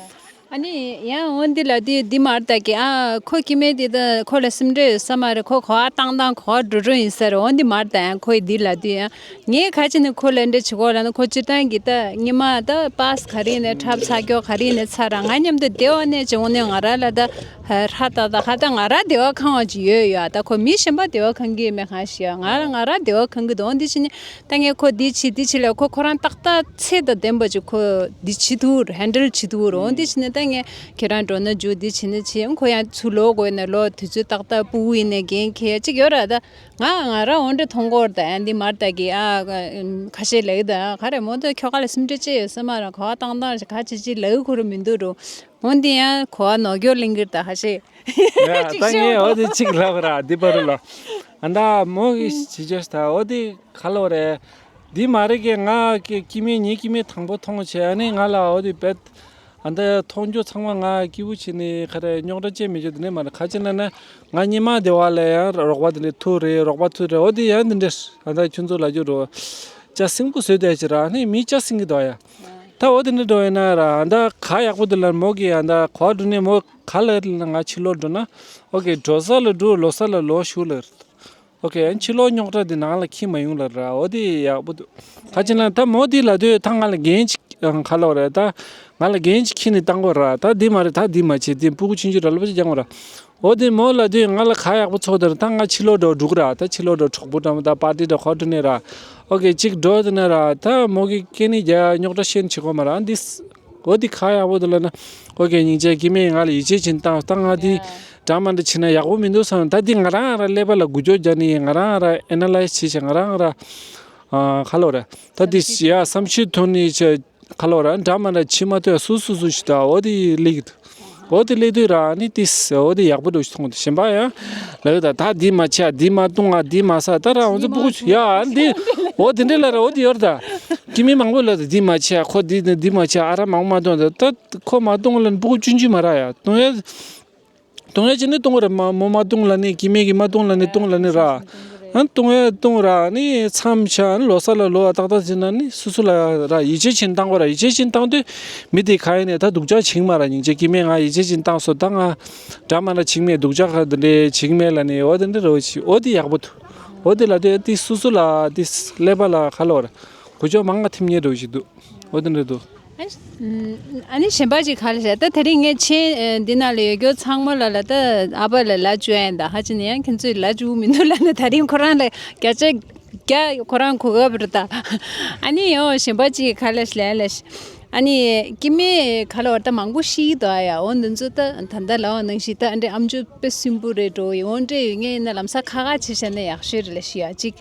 ཨ་ནི་ཡང་འོ་འདི་ལ་དུས་འདི་མར་ལྟ་གི། ཨ་ཁོ་སྐྱེ་དམན་དེ་ད་ཁོ་ལ་སེམས་ཁྲལ་ཡོད་ས་མ་རེད། ཁོ་ག་པར་བཏང་བཏང་ག་པར་འགྲོ་འགྲོ་ཡིན་ས་རེད། འོ་འདི་མར་ལྟ་ཡང་ཁོས་འདི་ལ་དུས་ཡང་ངས་ག་ཅི་ནས་ཁོ་ལ་འདྲ་བྱེད་གོ་ལ་ན། ཁོ་སྤྱིར་བཏང་གི་ད་སྔོན་མ་ད་པཱས་ག་རེ་ནས་འཁྲབ་ཚར། སྐྱོ་ག་རེ་ནས་ཚར་ར། ང་མཉམ་དུ་བསྡད་པ་ནས་ཅི་འོ་ནས་ང་ར་ལ་ད་ཧ་ཧ་ད་ད་ཧ་ད་ང་ར་བདེ་བ་ཁེངས་པ་ཅིག་ཡོད་ཡོད། ཨ་ད་ཁོ་མི་གཞན་པ་བདེ་བ་ཁེངས་གི་ཡོད་མེད་གང་ཤེས། ཨ་ང་ར་ང་ར་བདེ་བ་ཁེངས་གི་འདུག་འོ་འདི་ཕྱི་ནས་ད་ངས་ཁོ་འདི་བྱེད་འདི་བྱེད་ལ་ཁོ་ཁོ་རང་ཏག་ཏག་ཚད་དང་ལྡན་པ་ཅིག་ཁོ་འདི་བྱེད་ཐུབ་རེད། ཧེན་ཌལ་བྱེད་ཐུབ་རེད། འོ་འདི་ཕྱི་ནས་ད་ངས་ཁྱེད་རང་འགྲོ་ན་འཇུ། འདི་བྱེད་ན་བྱེད། ཁོ་ཡང་ཚུར་ལོག་དགོས་ན་ལོག་དུས་ཚོད་ཏག་ཏག་སྤུ་གུ་ཡིན་ནའི་འགན་འཁྱེར་ཅིག་ཡོད་ར། ད་ང་ང་ར་འོ་འདྲ་མཐོང་གོ་ར། ད་ཡང་འདི་མར་ལྟ་གི། ཨ་ཁ་ཤས་ལབ་གི། ད་ག་རེ་མོ་ད་ཁྱོ་ག་ལ་སེམས་ཁྲལ་ཅི་ཡོད་ས་མ་ར། ག་པར་བཏང་བཏང་ག་ཅི་ཅི་ལབ་ཁོ་ར་མི་འདུག་རོ། འོ་འདི་ཡང་གོ་བ་ནོར་སྐྱོར་གླེང་གི་རེད། ད་ཧ་ཤེས། ཡ་ད་ངས་འོ་དེ་གཅིག་ལབ་ར་འདི་བར་ལ། ཨ་ད་མོ་གི་ཅི་བྱས་ད་འོ་དེ་ག་ལོ་རེད། འདི་མ་རེད་གི། ང་གི་སྐྱེ་དམན་ངའི་སྐྱེ་དམན་དང་པོ་མཐོང་བྱས་ཨ་ནི་ང་ལ་འོ་དེ་བེད་ཨ་ད་མཐོང་རྒྱུ་ཚང་མ་ང་སྐྱིད་པོ་བྱས་ནས་ག་རེ་རྙོག་དྲ་ཅི་མེད་རྒྱུ་དེ་ནས་མ་རེད། ག་ཅི་ན་ན་ང་སྔོན་མ་དེ་བ་ལ་ཡང་རོགས་པ་དེ་འདྲས་ཐུག་རེད། རོགས་པ་ཐུག་རེད། འོ་དེ་ཡང་དེ་འདྲས་ཨ་ད་ཁྱོད་ཚོ་ལ་རྒྱུ་རོ། ཅ་སིང་པོ་བཟོས་བསྡད་ཅི་ར་ནི་མི་ཅ་སིང་གི་འདུག་ཡ། ད་འོ་དེ་འདྲ་འགྲོ་ཡིན་ན་ར་ཨ་ད་ག་ཡག་པོ་འདུག་ལ་མོ་གི་ཨ་ད་ག་པར་འགྲོ་ནས་མོ་ག་ལ་ལ་ང་ཕྱི་ལོགས་འགྲོ་ན། ཨོ་ཀེ་འགྲོ་ས་ལ་འགྲོ། ལོག་ས་ལ་ལོག་ཞུ་ལ། ཨོ་ཀེ་ཕྱི་ལོགས་རྙོག་དྲ་འདི་ནང་ལ་འཁྱེར་མ་ཡོང་ལ་ར། འོ་དེ་ཡག་པོ་འདུག་ག་ཅི་ན་ད་མོ་འདི་ལ་དུས་ད་ང་ལ་འགན་ཅིག་ག་ལ་ར་ད་ང་ལ་འགན་ཅིག་འཁྱེར་ནས་བཏང་དགོས་ར། ད་འདི་མ་རེད། ད་འདི་མ་བྱེད། འདི་སྤུ་གུ་ཆུང་ཆུང་ར་ལ་པ་ཅིག་རྒྱང་བ་ར། འོ་དེ་མོ་ལ་དུས་ང་ལ་ག་ཡག་པོ་ཚོགས་དེར་ད་ང་ཕྱི་ལོགས་འགྲོ་འགྲོ་གི་ར། ད་ཕྱི་ལོགས་འགྲོ་གྲོགས་པོ་འདྲ་མོ་ད་པར་ཊི་འདྲ་ཁོ་འགྲོ་ནས་ར། ཨོ་ཀེ་གཅིག་འགྲོ་དེ་ནས་ར་ད་མོ་གི་སྐད་ནི་རྒྱ་རྙོག་དྲ་ཤེས་ནི་བྱེད་གོ་མ་ར་འདི། འོ་འདི་ག་ཡག་པོ་འདུག་ལ་ན། ཨོ་ཀེ་སྙིང་རྗེ། སྐྱེ་དམན་ང་ལ་ཡིད་ཆེས་བྱེད་བཏང་ད་ང་འདི་འདྲ་མ་འདྲ་བྱེད་ན་ཡག་པོ་མི་འདུག་བསམ། ད་འདི་ང་རང་ར་ཀླད་པ་ལ་འགུལ་སྐྱོད་རྒྱག་ནི་ང་རང་ར་ཨེ་ན་ལའིཛ་བྱེད་བྱས་ང་རང་ར་ཨ་ག་ལོ་ར་ད་འདི་ཡ་བསམ་ཤེས་ཐོན་ནི་བྱས། ག་ལོ་ར་འདྲ་མ་འདྲ་བྱེད་མ་ཐུབ་སུ་སུ་སུ་ཞིག་ད་འོ་དེ་ལེགས་འདུག་འོ་དེ་ལེགས་འདུག་ར་ནི་ཏིས་འོ་དེ་ཡག་པོ་འདུག་ཞིག་མཐོང་འདུག་གཞན་པ་ཡང་ལ་ཡོད་ད། ད་འདི་མ་བྱེད། འདི་མ་བཏུང་ང་། འདི་མ་ཟ། ད་ར་འོ་ཚོ་སྤུ་གུ་ཡ་འདི་འོ་དེ་འདྲ་ལ་ར་འོ་དེ་ཡོད་ད། སྐྱེ་དམན་མང་པོ་ལ་ད་འདི་མ་བྱེད། ཁོ་འདི་འདི་མ་བྱེད། ཨ་ར་མང་མ་བཏུང་ད། ད་ཁོ་མ་བཏུང་ལ་ནི་སྤུ་གུ་ཆུང་ཆུང་མ་ར་ཡ་བཏུང་ཡ། བཏུང་ཡ་ཅི་ནི་བཏུང་ར་མ་མོ་མ་བཏུང་ལ་ནི་སྐྱེ་དམན་གྱི་མ་བཏུང་ལ་ནི་བཏུང་ལ་ནི་ར། ཨ་བཏུང་ཡ་བཏུང་ར་ནི་མཚམས་བཞག་ནི་ལོ་གསར་ལ་ལོ་བ་ཏག་ཏག་ཅིག་ན་ནི་སུ་སུ་ལ་ར་ཡིད་ཆེས་བྱེད་བཏང་དགོས་ར། ཡིད་ཆེས་བྱེད་བཏང་དུས་མི་དེ་ག་ཡིན་ནས་ད་སྡུག་ཅག་བྱེད་མ་ར། སྙིང་རྗེ་སྐྱེ་དམན་ང་ཡིད་ཆེས་བྱེད་བཏང་སོ་ད་ང་འདྲ་མ་འདྲ་བྱེད་མེད། སྡུག་ཅག་ག་འདི་འདྲས་བྱེད་མེད་ལ་ནི་འོ་དེ་འདྲ་རོ་ཞིག་འོ་དེ་ཡག་པོ་འདུག་འོ་དེ་ལ་དེ་དེ་སུ་སུ་ལ་དེ་ཀླད་པ་ལ་ག་ལོ་ར་གུ་ཅོག་མང་ང་ཐིམ་ཉེ་རོ་ཞིག་འདུག་འོ་དེ་འདྲ་འདུག་ཨ་ནི་གཞན་པ་ཅིག་ག་ལ་བྱ། ད་དེ་རིང་ངས་མཆན་འདི་ནང་ལ་ཡོད་རྒྱུ་ཚང་མ་ལ་ལ་ད་ཨ་ཕ་ལ་ལ་བཅུག་ཡ་ཡིན། ད་ཧ་ཅི་ནས་ཡང་ཁྱེད་ཚོས་ལ་བཅུག་མི་འདུག་ལ་ནི་ད་རིང་ཁོ་རང་ལ་བརྒྱ་ཆ་བརྒྱ་ཁོ་རང་གོ་སྐབས་རེད་ད། ཨ་ནི་ཡང་གཞན་པ་ཅིག་ག་ལ་ལ་ལ་ཨ་ནི་སྐྱེ་དམན་ག་ལ་བར་ད་མང་པོ་ཤི་འདུག་ཨ་ཡ། འོ་འདི་ཚོ་ད་ད་ལྟ་ལ་འོ་ནང་བཞིན་ད་ཨ་འདྲས་ཨམ་ཅོག་དཔེ་སིམ་པོ་རེད་འགྲོ་ཡོང་འདྲ་ཡོད་ངེས་ཡིན་ན་ལམ་སང་ཁ་ཁ་བྱེད་བྱས་ན་ཡག་ཤོས་རེད་ལ་ཤི་ཡ་གཅིག་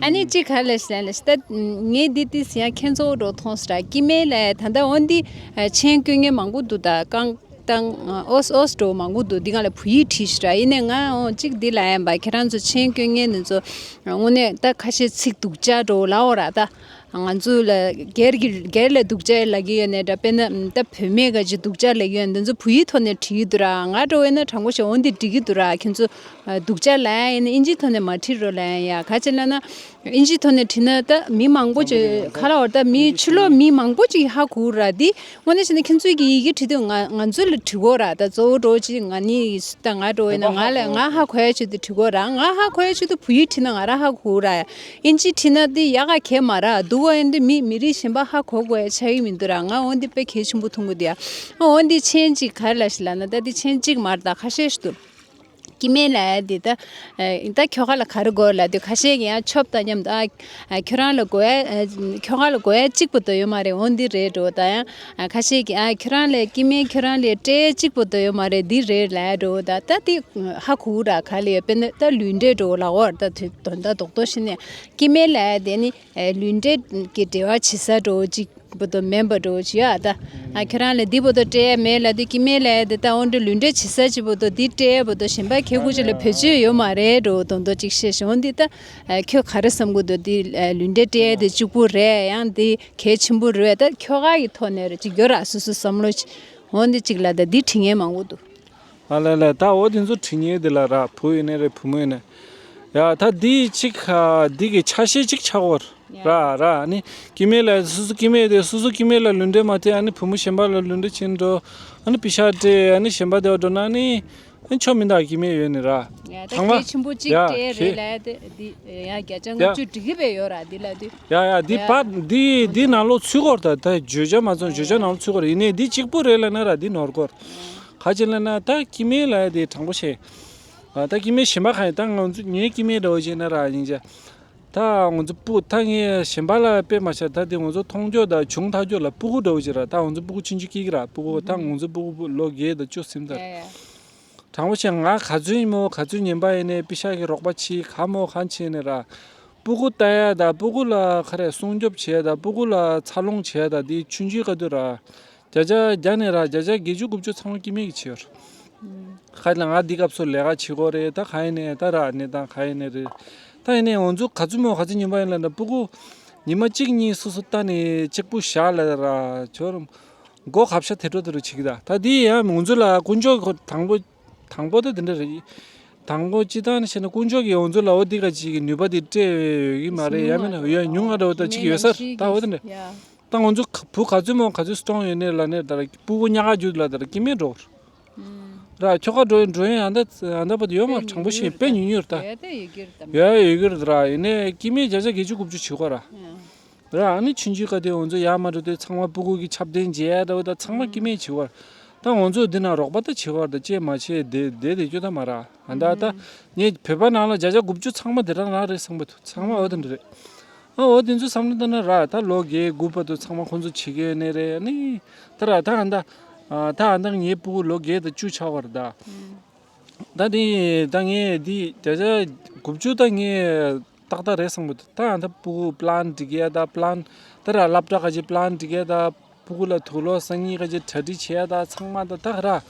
ཨ་ནི་གཅིག་ག་ལ་ཤི་ལ་ཤི་ད་ངས་འདི་ཏིས་ཡང་ཁྱེད་ཚོ་འགྲོ་མཐོང་སི་ར་སྐྱེ་དམན་ལ་ད་ལྟ་འོ་འདི་མཆན་བཀོད་མཁན་མང་པོ་འདུག་ད་རྐང་དང་ཨོས་ཨོས་འགྲོ་མང་པོ་འདུག་འདི་ག་ལ་བོད་ཡིག་བྲིས་ཤི་ར། ཡིན་ནའི་ང་འོ་གཅིག་འདི་ལ་ཡན་པ་ཁྱེད་རང་ཚོ་མཆན་བཀོད་མཁན་འདི་ཚོ་དངོས་གནས་ད་ཁ་ཤས་ཚིག་སྡུག་ཅག་འགྲོ་ལ་འོ་ར་ད། ང་ཚོ་ལ་སྒེར་གྱི་སྒེར་ལ་སྡུག་ཅག་ལབ་ཀྱི་ཡོད་ནའི་འདྲ། དཔེར་ན་ད་བུད་མེད་ག་ཅིག་སྡུག་ཅག་ལབ་ཀྱི་ཡོད་ནའི་འདི་ཚོ་བོད་ཡིག་ཐོག་ནས་བྲིས་ཀྱི་འདུག་ར། ང་འདྲ་བོ་ཡིན་ན་དྲང་པོ་བཤད་འོ་འདི་འགྲིག་གི་འདུག་ར། ཁྱེད་ཚོ་སྡུག་ཅག་ལབ་ཡ་ཡིན་ན་ཨིན་ཇིའི་ཐོག་ནས་མ་བྲིས་རོགས་ལབ་ཡ་ཡ། ག་ཅི་ལབ་ན་ཨིན་ཇིའི་ཐོག་ནས་བྲིས་ན་ད་མི་མང་པོ་ཅིག་ག་ལ་བར་ད་མི་ཕྱི་ལོགས་མི་མང་པོ་ཅིག་ཧ་གོ་ར། འདི་དངོས་གནས་བྱས་ན་ཁྱེད་ཚོའི་གི་ཡི་གེ་བྲིས་དུས་ང་ང་ཚོ་ལ་བྲིས་གོ་ར། ད་གཙོ་བོ་འདྲ་བོ་ཅིག་ང་ནི་ད་ང་འདྲ་བོ་ཡིན་ན་ང་ལ་ང་ཧ་གོ་ཡ་ཆེད་དུ་བྲིས་གོ་ར། ང་ཧ་གོ་ཡ་ཆེད་དུ་བོད་ཡིག་བྲིས་ན་ང་རང་ཧ་གོ་ར། ཨིན་ཇི་བྲིས་ན་འདི་ཡག་ག་གལ་མ་ར་འདུག་ག་ཡིན་དུས་མི་མི་རིགས་གཞན་པ་ཧ་གོ་དགོས་ཡ་ཆགས་ཀྱི་མི་འདུག་ར། ང་འོ་འདི་དཔེ་གལ་ཆེན་པོ་མཐོང་གི་འདུག་ཡ། འོ་འདི་མཆན་གཅིག་ག་རེ་ལབ་ཤི་ལབ་ན་ད་འདི་མཆན་གཅིག་མ་རེད་ད་ཁ་ཤས་ཤིག་འདུག་སྐྱེ་དམན་ལབ་ཡ་འདི་ད་ད་ཁྱོ་ག་ལ་ག་རེ་དགོས་ལབ་དུས་ཁ་ཤས་ཀྱིས་ཡང་ཆོབ་དང་མཉམ་དུ་ཨ་ཁྱོད་རང་ལ་དགོས་ཡ་ཁྱོ་ག་ལ་དགོས་ཡ་གཅིག་པོ་དོ་ཡོད་མ་རེད། འོ་འདི་རེད་འགྲོ་ད་ཡང་ཁ་ཤས་ཀྱིས་ཨ་ཁྱོད་རང་ལ་སྐྱེ་དམན་ཁྱོད་རང་ལ་སྤྲད་ཡ་གཅིག་པོ་དོ་ཡོད་མ་རེད་འདི་རེད་ལབ་ཡ་འགྲོ་ད་ད་འདི་ཧ་གོ་ར་ག་ལ་ཡོད་དཔེར་ན་ད་ལུས་འབྲེལ་འགྲོ་ལབ་འོ་ད་དོན་དག་རྡོག་རྡོག་བཤད་ན་སྐྱེ་དམན་ལབ་ཡ་དེ་ནི། ཨེ་ལུས་འབྲེལ་གྱི་འབྲེལ་བ་བྱེད་ས་འདྲ་བོ་ཅིག་ བོ་དོ་མེན་པ་འགྲོ་ཅི་ཡ་ད། ཨ་ཁྱོད་རང་ལ་འདི་བོ་དོ་སྤྲད་ཡ་མེད་ལ་འདི་ཀི་མེད་ལ་ཡ་འདི་ད་འོན་ཏེ་ལུས་འབྲེལ་བྱེད་ས་ཅི་བོ་དོ་འདི་སྤྲད་ཡ་བོ་དོ་གཞན་པ་ཁེ་གུ་ཅི་ལ་བེད་སྤྱོད་ཡོད་མ་རེད་འགྲོ་དོན་དོ་ཅིག་བཤད་ཤོང་འདི་ད། ཨ་ཁྱོད་ག་རེ་བསམ་གི་འདུག་འདི་ཨ་ལུས་འབྲེལ་སྤྲད་ཡ་འདི་གཅིག་པུ་རེད་ཡང་འདི་གལ་ཆེན་པོ་རེད་ད་ཁྱོ་ག་གི་ཐོག་ནས་རེད་ཅིག་ཡོད་ར་སོ་སོ་བསམ་བློ་ཅི། འོན་ཏེ་ཅིག་ལ་ད་འདི་དྲི་ངན་མང་པོ་འདུག་ཨ་ལ་ལ་ད་འོ་དེ་ཚོ་དྲི་ངན་དེ་ལ་ར་བུ་ཡིན་ནའི་རེད་བུ་མོ་ཡིན་ནའི། ཡ་ད་འདི་ཅིག་ཨ་འདི་གི་ཆ་ཤས་ཅིག་ཆགས་འོར། ར་ར་ཨ་ནི་ཀི་མེད་ལ་སོ་སོ་ཀི་མེད་དེ་སོ་སོ་ཀི་མེད་ལ་ལུས་འབྲེལ་མ་ཐེབས་ཨ་ནི་བུ་མོ་གཞན་པ་ལ་ལུས་འབྲེལ་ཕྱིན་འགྲོ། ཨ་ནི་པི་ཤ་སྤྲད་ཨ་ནི་གཞན་པ་དེ་བ་འགྲོ་ན་ཨ་ནི་ཨ་ནི་ཆོ་མི་འདུག་ཀི་མེད་ཡོད་ནི་ར། ཡ་ད་གལ་ཆེན་པོ་གཅིག་སྤྲད་རེད་ལ་དེ་འདི་ཡ་བརྒྱ་ཆ་ལྔ་བཅུ་འགྲིག་གི་བས་ཡོད་ར་འདི་ལ་དུས། ཡ་ཡ་འདི་ཡ་པ་འདི་འདི་ནང་ལོགས་ཚུད་སྐོར་ད་ད་བརྗོད་བྱ་མ་ཚོམ་བརྗོད་བྱ་ནང་ལོགས་ཚུད་སྐོར་ཡིན་ནའི་འདི་གཅིག་པུ་རེད་ལ་ན་ར་འདི་ནོར་སྐོར། ག་ཅི་ལ་ན་ད་ཀི་མེད་ལ་དེ་དྲང་པོ་བཤད། ད་ཀི་མེད་གཞན་པ་གང་ཡིན་ད་ང་ཚོ་ངའི་ཀི་མེད་འདྲ་བོ་ཅིག་ན་ར་ཡིན་ཅེ། ད་ང་ཚོ་སྤུ་ད་ངས་གཞན་པ་ལ་དཔེ་མ་བཞག་ད་དེ་ང་ཚོ་མཐོང་ཕྱོགས་དང་བྱུང་ཐག་ཆོད་ལ་སྤུ་གུ་འདྲ་བོ་ཅིག་ར་ད་ང་ཚོ་སྤུ་གུ་ཆུང་ཆུང་སྐྱེ་གི་ར་སྤུ་གུ་ད་ང་ཚོ་སྤུ་གུ་ལོ་བརྒྱད་དང་བཅུ་ཟིན་ད། ཡ་ཡ། དྲང་པོ་བཤད་ང་ག་ཚོད་ཡིན་མོ་ག་ཚོད་ཉན་པ་ཡིན་ནའི་པི་ཤ་གི་རོགས་པ་བྱེད་ག་མོ་ག་བྱེད་ནས་ར། སྤུ་གུ་ལྟ་ཡ་ད་སྤུ་གུ་ལ་ག་རེ་སྲུང་སྐྱོབ་བྱེད་ཡ་ད་སྤུ་གུ་ལ་འཚར་ལོངས་བྱེད་ཡ་ད་དེ་ཆུང་ཆུང་ག་དུས་ར། བརྒྱ་ཆ་བརྒྱ་ནས་ར་བརྒྱ་ཆ་བརྒྱད་ཅུ་དགུ་བཅུ་ཚང་མ་ཀི་མེད་ཀྱི་བྱེད་ཡོད་ར། ཁ་ལ་ང་འདི་སྐབས་སུ་ལས་ཀ་བྱེད་དགོས་རེད་ད་ག་ཡིན་ནས་ད་ར་གནས་སྟངས་ག་ཡིན་ནས་རེད། ད་ཡིན་ནས་ང་ཚོ་ག་ཚོད་མོ་ག་ཚོད་ཉན་པ་ཡིན་ལ་ད་སྤུ་གུ་ཉི་མ་གཅིག་གཉིས་སོ་སོ་ལྟ་ནས་གཅིག་པུ་བཞག་ལ་ར་ཁྱོད་རང་། མགོ་ཁབ་ཤ་དེ་འགྲོ་དེ་འགྲོ་བྱེད་ཀྱི་ད། ད་འདི་ཡང་ང་ཚོ་ལ་དཀོན་མཆོག་གི་དང་པོ། དང་པོ་དེ་དེ་འདྲ་རེད། དང་པོ་སྤྱི་བཏང་ནས་བཤད་ན་དཀོན་མཆོག་གིས་ང་ཚོ་ལ་འོ་འདི་ག་ཅིག་གི་ནུས་པ་དེ་སྤྲད་ཡོད་ཀྱི་མ་རེད་ཡ་མིན་ན་ཡོད་ཉུང་ང་འདྲ་བོ་ད་ཅིག་ཡོད་ས་རེད་ད་འོ་དེ་འདྲ། ད་ང་ཚོ་བུ་ག་ཚོད་མོ་ག་ཚོད་སྟོང་ཡོད་ནས་ལ་ནས་ད་སྤུ་གུ་ཉག་ག་རྒྱུ་ལ་ད་ཀི་མེད་འགྲོ། ར་ཁྱོ་ག་འགྲོ་ཡོད་འགྲོ་ཡོད་ཨ་ད་ཨ་ད་པ་དེ་ཡོད་མ་དྲང་པོ་བཤད་དཔེ་ཉུང་ཉུང་རེད་ད། ཡོད་ཡོད་ཀྱི་རེད་ར་ཡིན་ནས་ཀི་མེད་བརྒྱ་ཆ་བརྒྱད་ཅུ་དགུ་བཅུ་བྱེད་དགོས་ར། ར་ཨ་ནི་ཆུང་ཆུང་ག་དེ་ང་ཚོ་ཡར་མར་འགྲོ་དུས་ཚང་མ་སྤུ་གུ་གི་ཁྱབ་གདན་མཇལ་ཡ་འདྲ་བོ་ད་ཚང་མ་ཀི་མེད་བྱེད་བར། ད་ང་ཚོ་འདི་ན་རོགས་པ་ད་བྱེད་བར་ད་ཅེས་མ་བྱེད་བསྡད་བསྡད་བསྡད་རྒྱུ་ད་མ་ར། ཨ་ད་ད་ངས་བོད་པ་ནང་ལ་བརྒྱ་ཆ་དགུ་བཅུ་ཚང་མ་དེ་རང་རང་རེད་བསམ་པ་འདུག་ཚང་མ་འོ་དེ་འདྲ་རེད། ཨ་འོ་དེ་ཚོ་བསམ་བློ་བཏང་ན་ར་ད་ལོ་བརྒྱད་དགུ་བར་དུ་ཚང་མ་ཁོང་ཚོ་བྱེད་ཀྱི་ནས་རེད་ཨ་ནི། ད་ར་ད་ཨ་ད་ཨ་ད་ཨ་ད་ངའི་སྤུ་གུ་ལོ་བརྒྱད་དང་བཅུ་ཆགས་བར་ད། ད་དེ་ད་ངས་འདི་བརྒྱ་ཆ་དགུ་བཅུ་ད་ངས་ཏག་ཏག་རེད་བསམ་གི་འདུག་ད་ད་སྤུ་གུ་པི་ལན་སྒྲིག་ཡ་ད་པི་ལན་ད་ར་སློབ་གྲྭ་ག་ཅིག་པི་ལན་སྒྲིག་ཡ་ད་སྤུ་གུ་ལ་དུག་ལོག་སང་ཉིན་ག་ཅིག་གྲ་སྒྲིག་བྱེད་ཡ་ད་ཚང་མ་ད་ད་ག་ར་